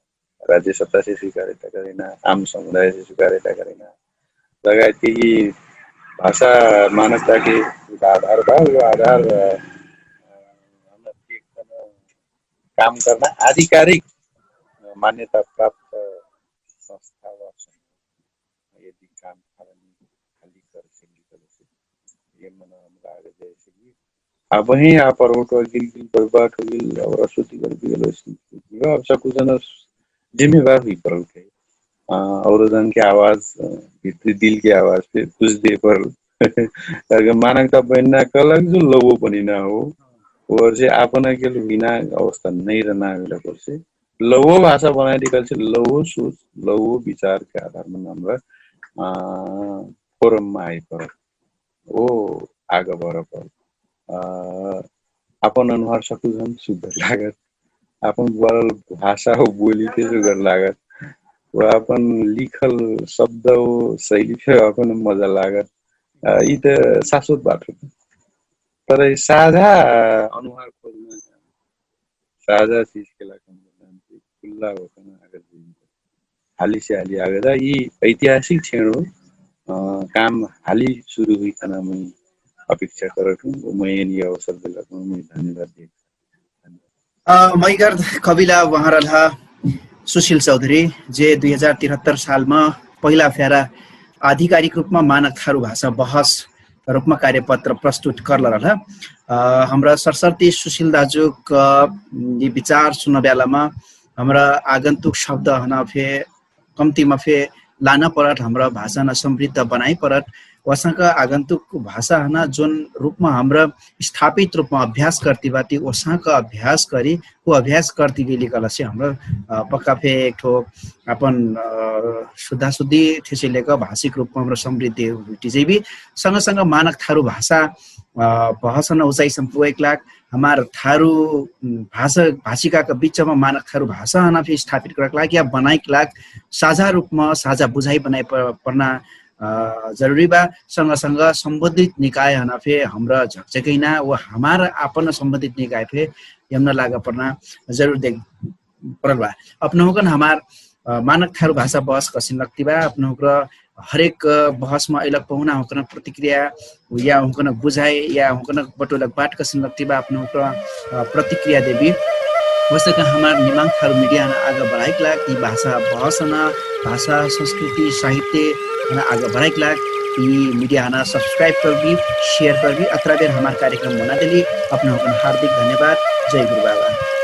राज्य सत्ता से स्वीकार्यता करेना आम समुदाय से स्वीकार्यता करेना लगायत कि यी भाषा मानकता के आधार बा यो आधार काम कर्ना आधिकारिक मान्यता प्राप्त संस्था वा यदि काम खाली खाली कर सकली कलसे ये मन हमरा आगे जाए सकली अब ही आप और उठवा गिल गिल बर्बाद हो गिल और असुति कर गिल अब सब कुछ न जिम्मेवार हुई परल थे और जन के आवाज भित्री दिल के आवाज पे कुछ दे परल अगर मानक त बहिन ना कहलक जो लवो पनि ना हो और से आपन के बिना अवस्था नहीं रहना होला कर से लवो भाषा बनाए दिकल से लवो सोच लवो विचार के आधार में हमरा फोरम मा आइ परल ओ आग भर परल अपन अनुहार सकुझन सुग्घर लागत अपन बोलल भाषा हो बोली के सुग्घर लागत व अपन लिखल शब्द हो शैली फेर अपन मजा लागत यी त शाश्वत बात हो तर साझा अनुहार खोज्न साझा चिजके लागि खुल्ला होकन अगर हाली से हाली आवेदा यी ऐतिहासिक क्षण हो काम हाली सुरु हुई खाना मै अपेक्षा करत हूँ मै यही अवसर देलक हूँ मै धन्यवाद दे मैगर्द कविला वहाँ रहलहा सुशील चौधरी जे दुई हजार तिहत्तर सालमा पहिला फेरा आधिकारिक रूपमा मानक थारु भाषा बहस रूपमा कार्यपत्र प्रस्तुत करल रहल। हमरा सरसर्ती सुशिल दाजुक यि विचार सुनब्यालामा हमरा आगन्तुक शब्द हना फे कम्तिमा फे लान परत, हमरा भाषा हना समृद्ध बनाइ परत। ओसक आगन्तुक भाषा हना जोन रूपमा हमरा स्थापित रूपमा अभ्यास कर्ति बाटी ओसक अभ्यास करी उ अभ्यास कर्ति गेली कहलसे हमरा पक्का फे एकठो अपन सुद्धा सुद्धी ठेसे लेक भाषिक रूपमा हमरा समृद्धि हुइटि जैबी। सँगसँग मानक थारु भाषा बहस हना उचाइ सम्पुगैक लाग हमार थारु भाषा भाषिकाक बिचमा मानक थारु भाषा हना फे स्थापित करक लाग या बनाइक लाग साझा रूपमा साझा बुझाइ बनाइ पर्ना जरुरी बा। सँगसँग सम्बन्धित निकाय हना फे हमरा झकझकैना व हमार आपन सम्बन्धित निकाय फे यमना लाग पर्ना जरुर देख परल बा। अपनहुकन हमार मानक थारु भाषा बहस कसिन लग्ति बा अपनहुकर हरेक बहसमा अइलक पहुना हुकन प्रतिक्रिया या हुकन बुझाइ या हुकन बटोलक बाट कसिन लग्ति बा अपनहुकर प्रतिक्रिया देबी। वस्तक हमार निमाङ थारु मिडिया हना आग बढाइक लाग यि भाषा बहस हना भाषा संस्कृति साहित्य हना आग बढाइक लाग यि मिडिया हना सब्सक्राइब करबी, सेयर करबी। अत्रा बेर हमार कार्यक्रम बना देली। अपनहुकन हार्दिक धन्यवाद। जय गुरु बाबा।